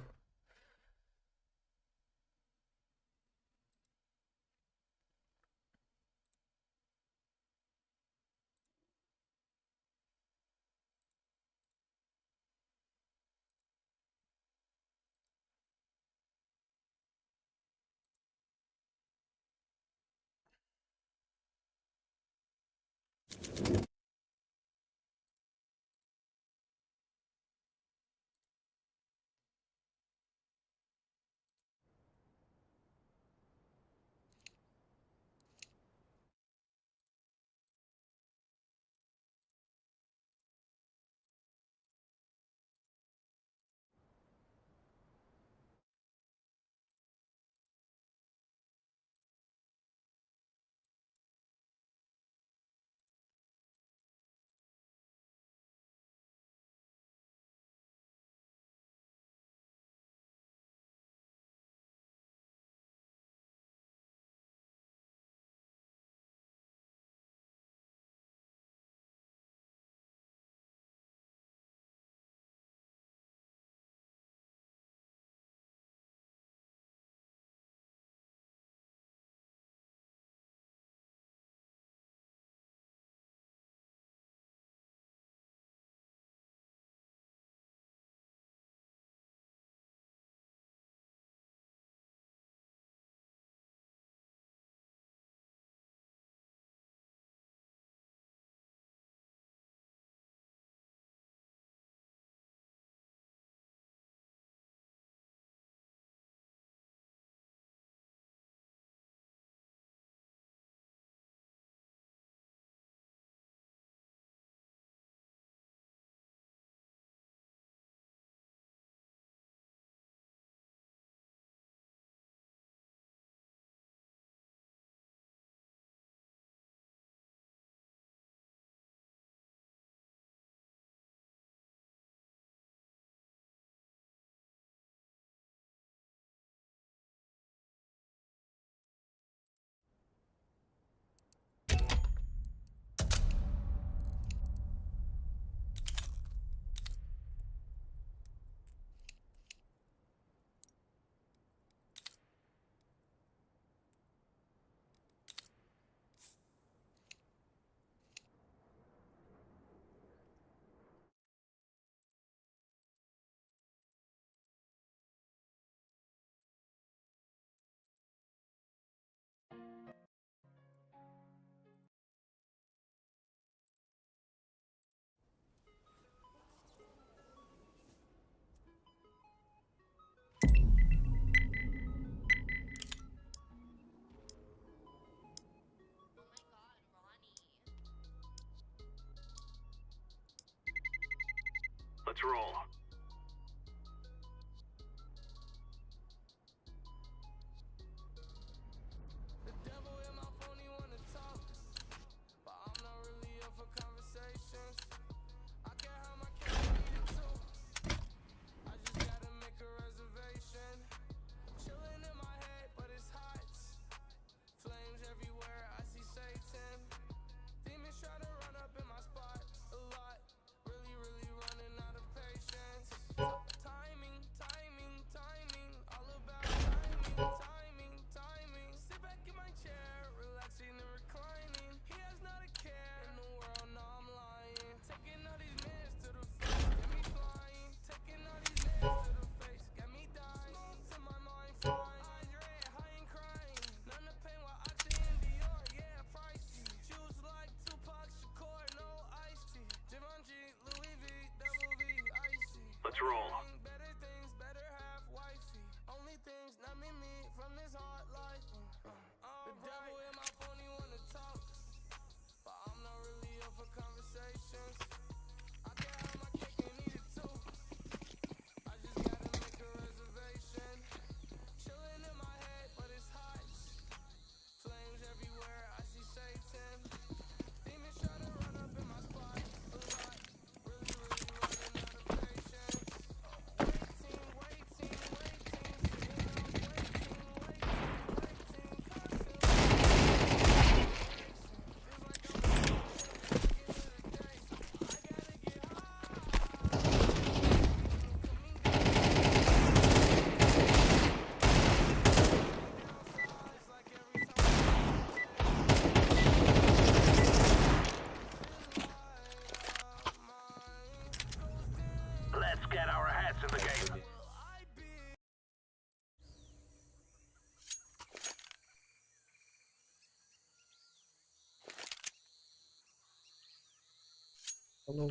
A: Hello.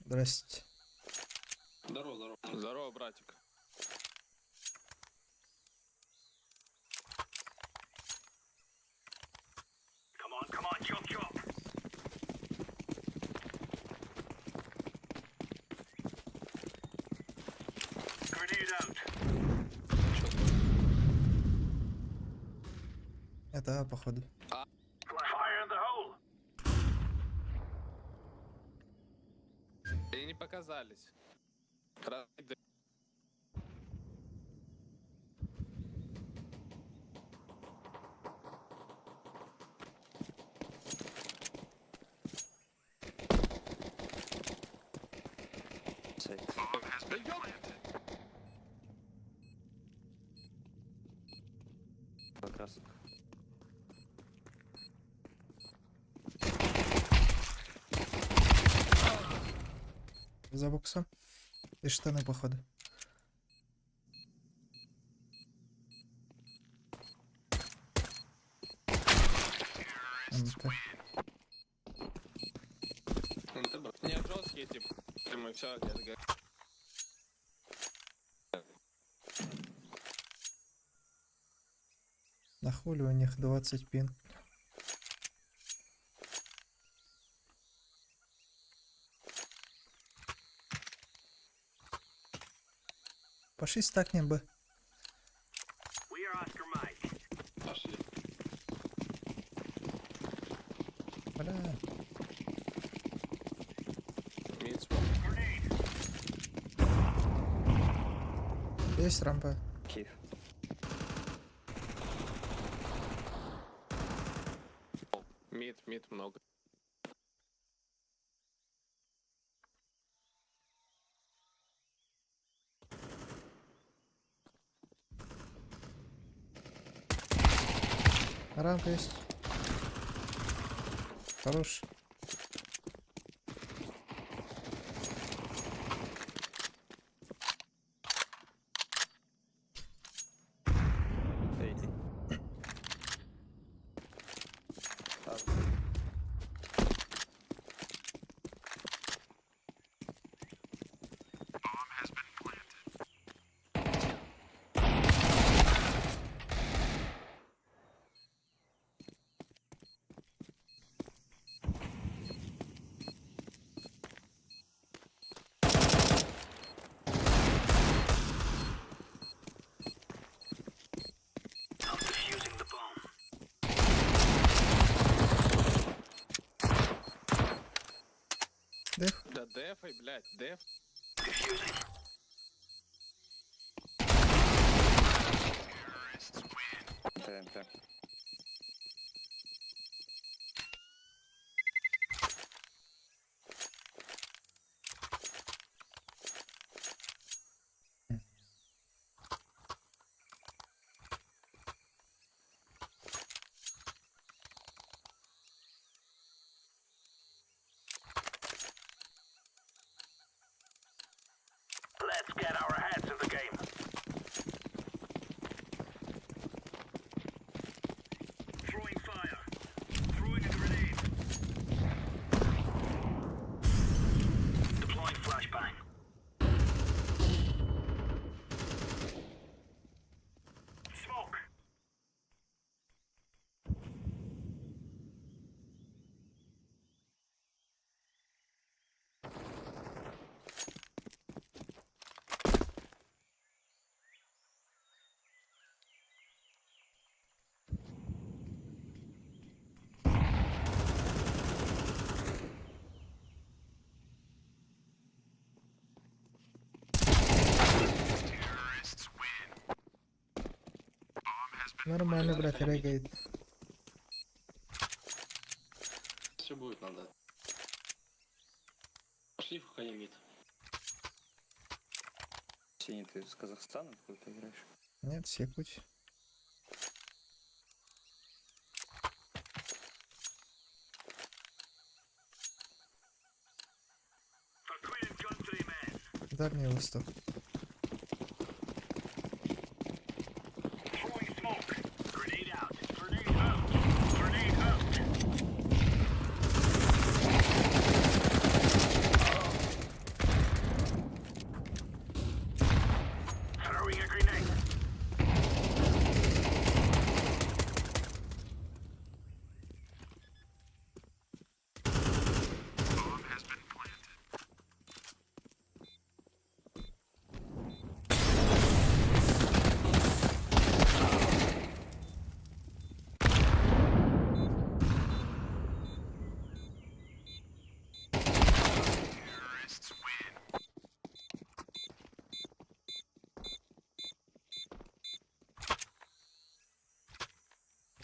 A: Здрасте.
I: Здорово, здорово.
C: Здорово, братик.
A: Это А, походу.
I: Они не показались. Раз, да. Да ёпта!
J: Как раз.
A: За боксом. И штаны, походу. МТ.
I: Не, жесткие, типа. Мы все, где-то
A: На хули у них 20 пин. Пошли стакнем бы.
I: Пошли.
A: Бля.
I: Мид смог.
A: Есть рампа.
J: Киев.
I: Мид, мид много.
A: Рампа есть. Хорош.
J: Эй.
A: Деф.
I: Да дефай, блядь, деф.
J: ТНТ.
A: Нормально, брат, регает.
I: Все будет надо. Пошли в хай мид.
J: Синий, ты с Казахстана какой-то играешь?
A: Нет, секуть. Дальний Восток.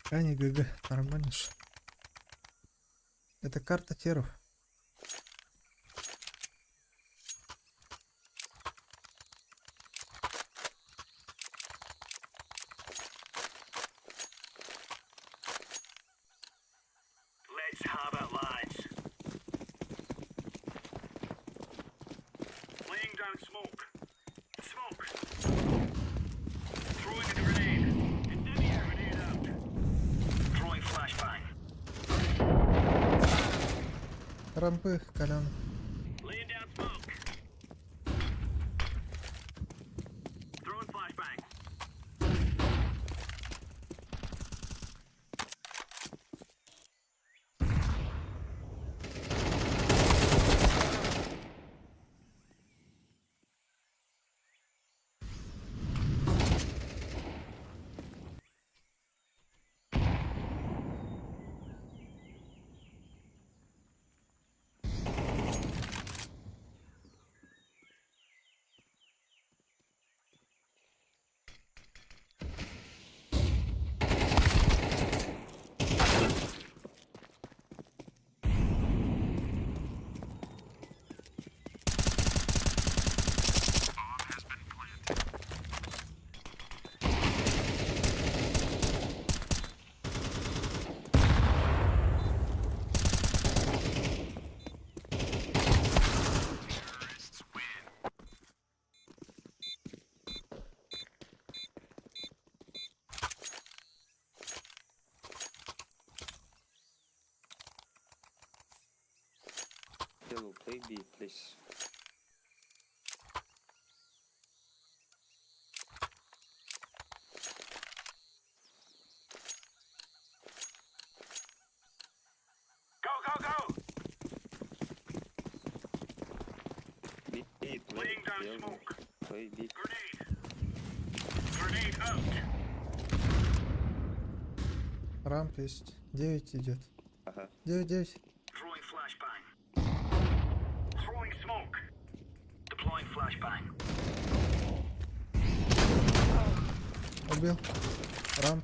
A: Кани ГГ, нормально ж. Это карта теров. Рампы, Колян.
J: Yellow, play B, please. B, B, play, yellow, play B.
A: Рамп есть. 9 идет.
J: Ага.
A: 9, 9. Убил. Рамп.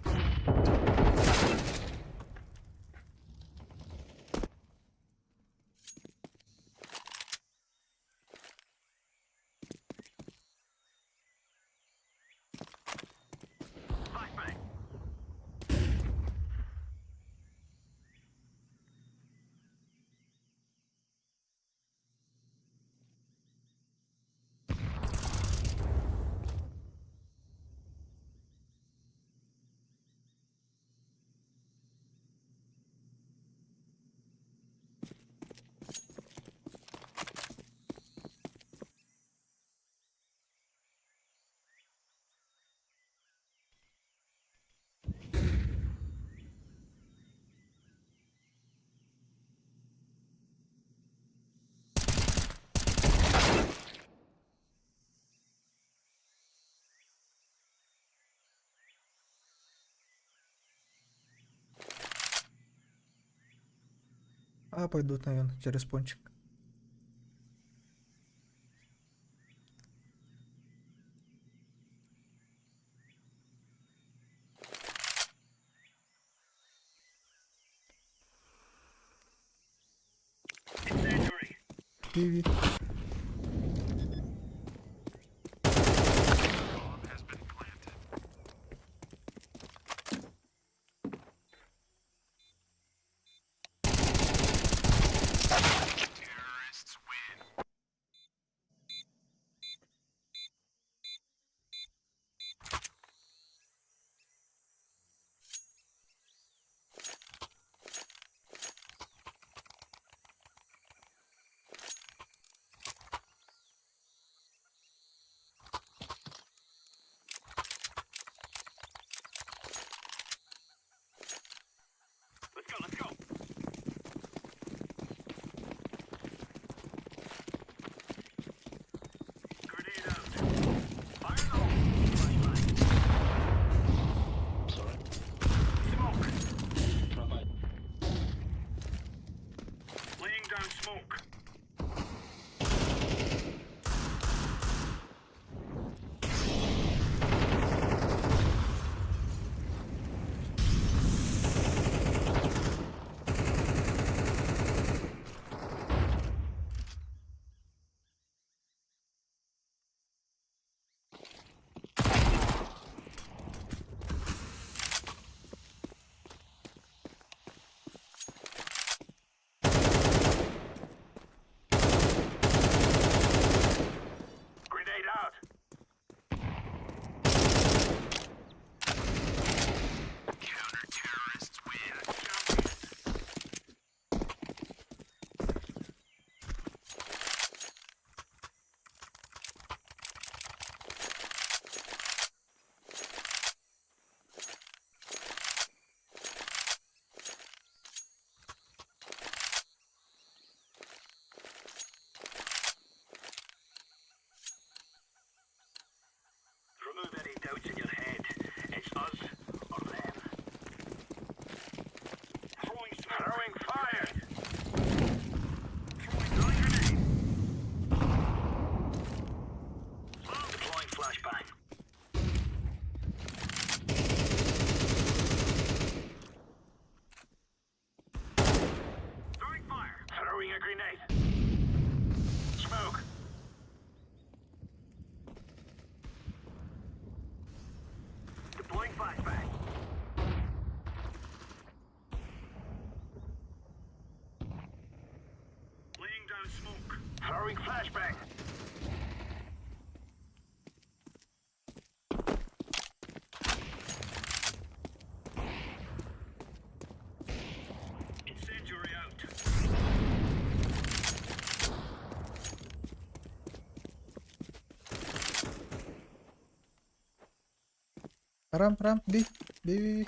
A: А, пойдут, наверное, через пончик. Пиви. Ramp, ramp, B. B, B, B.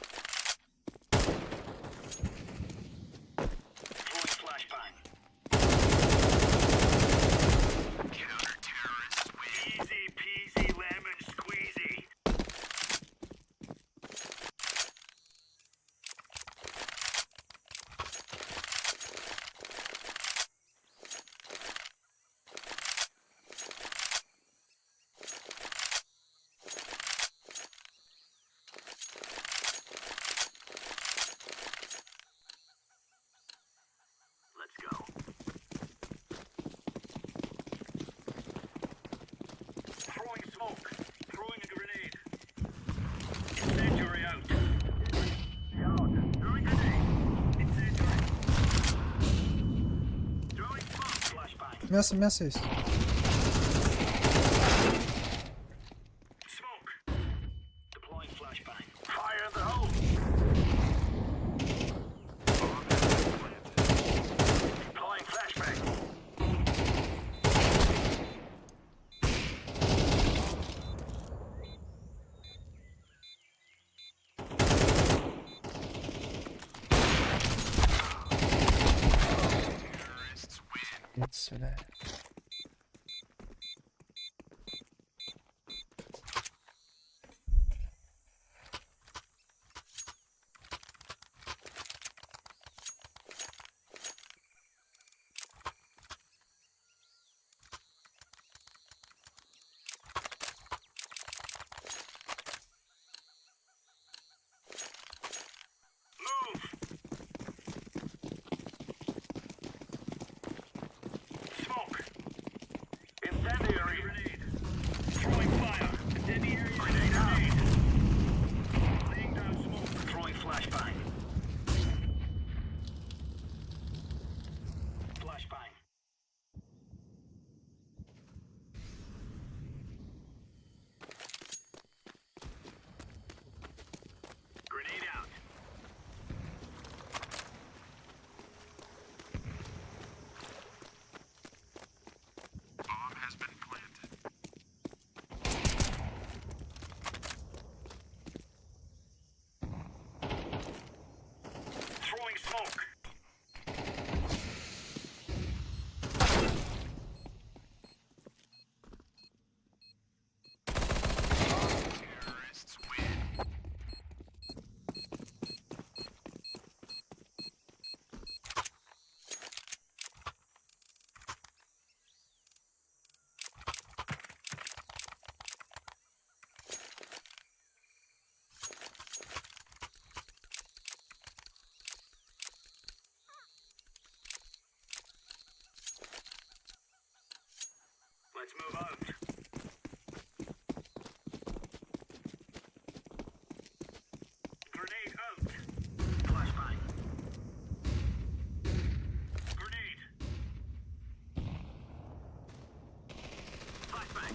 A: Мясо, мясо есть. Иди сюда.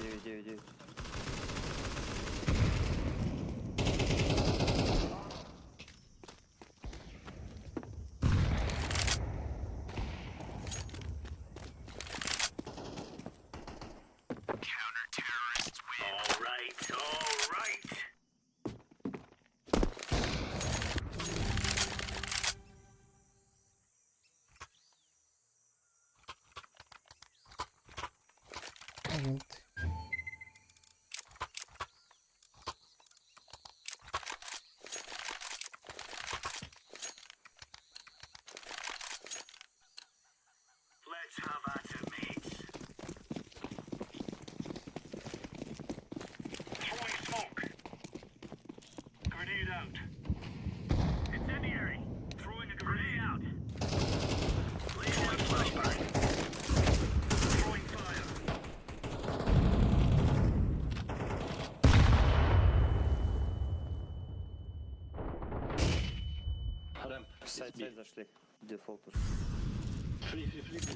J: Девять, девять, девять.
A: Желтый.
I: Ramp.
J: Сайт,
I: It's B.
J: сайт зашли. Дефолт уже.
I: Free, free, free B.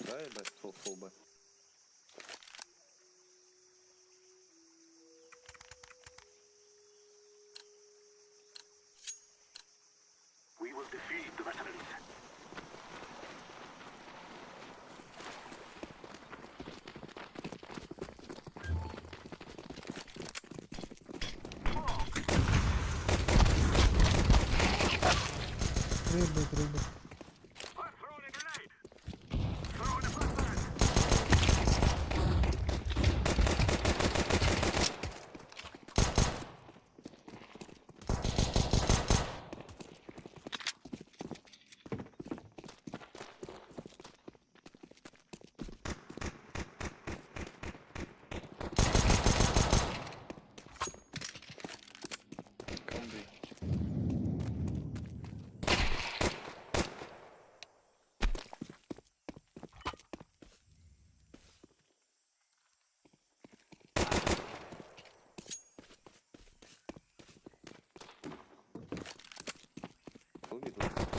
J: Дай Б, фул, фул Б.
A: Рыба, рыба.
J: Комби. Фул B, please.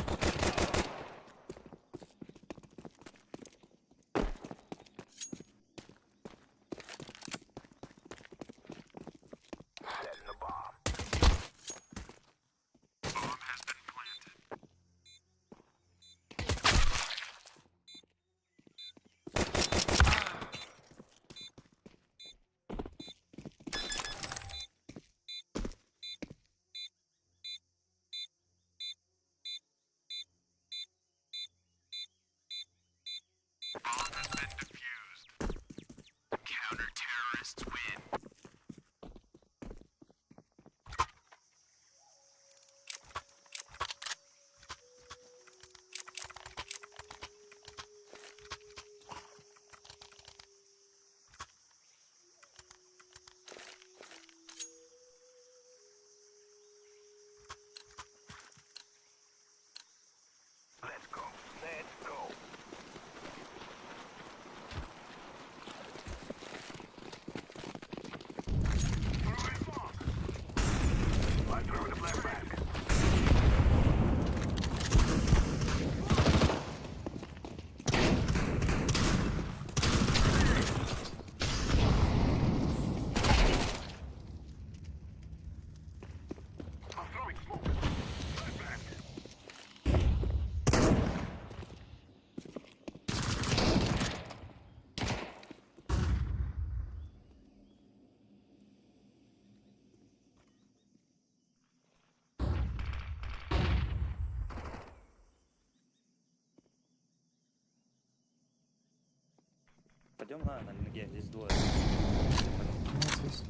J: Пойдем на ноге, здесь двое.
A: У нас есть.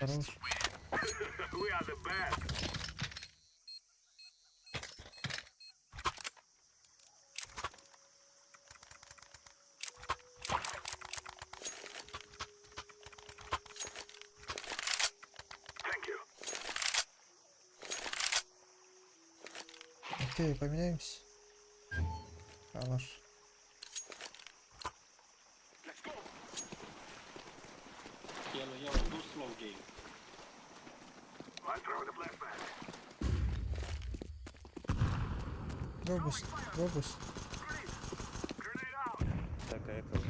A: Хорош. Окей, поменяемся. Калаш.
I: Yellow, yellow, do slow game.
A: Робус, робус.
J: Так, а это...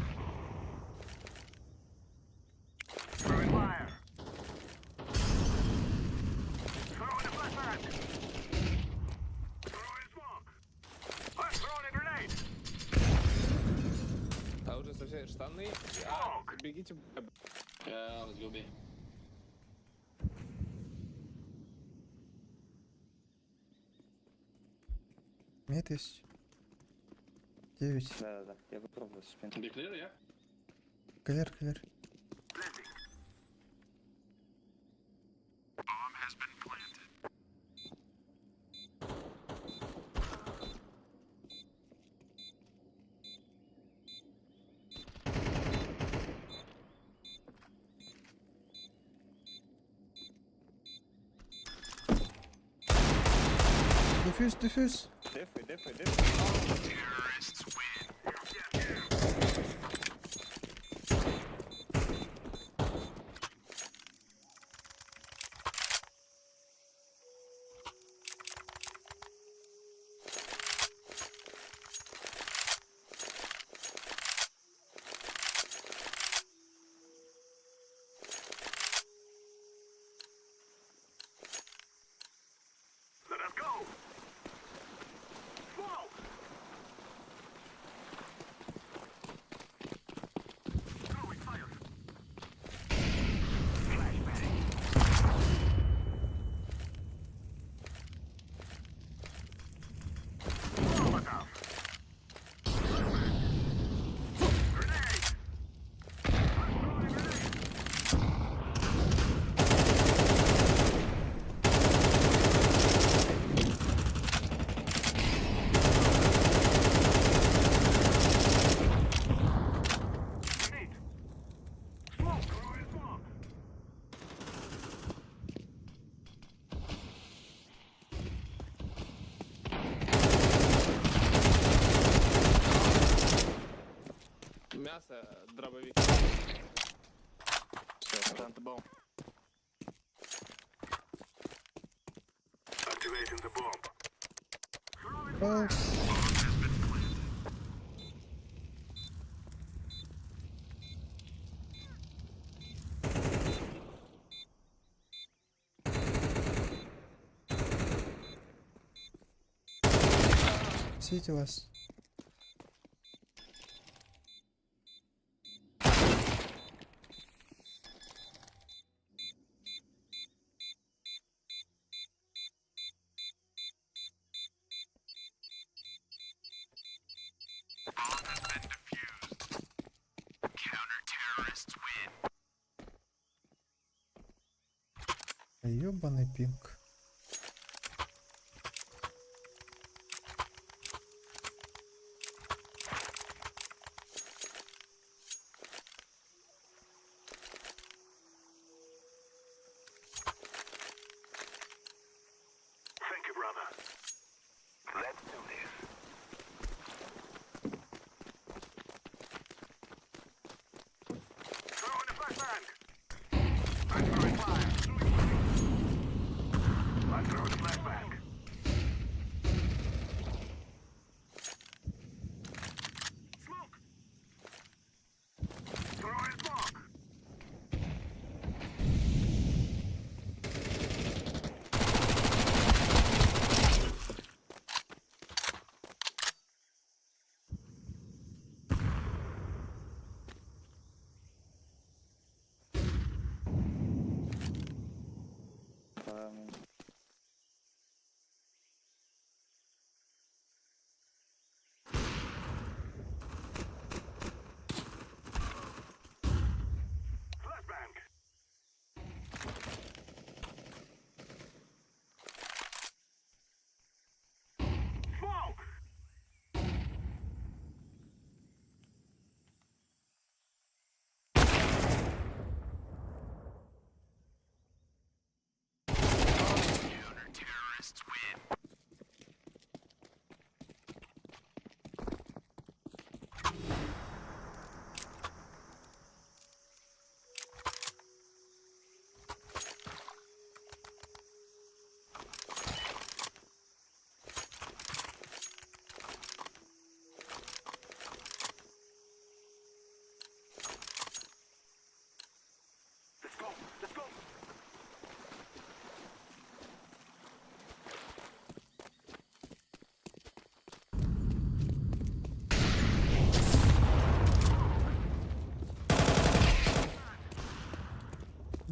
I: А уже совсем штаны. А, бегите. Yeah, let's go B.
A: Мид есть. 9.
J: Да-да-да, я попробую спину.
I: Be clear, yeah?
A: Clear, clear. Defuse, defuse.
J: Дефай, дефай, дефай.
I: Мясо, дробовик.
J: Все, plant the bomb.
A: О, Свети вас. Ёбаный пинг.
J: Камень.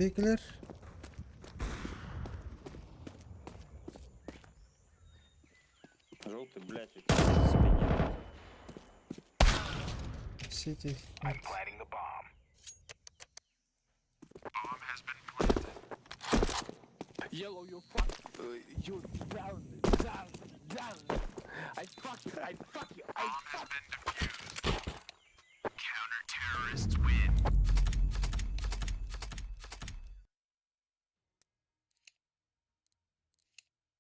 A: Бекилер.
J: Желтый, блядь, у тебя в спине.
A: Сити. Нет.
I: Yellow, you fuck. You down, down, down. I fuck you, I fuck you, I fuck.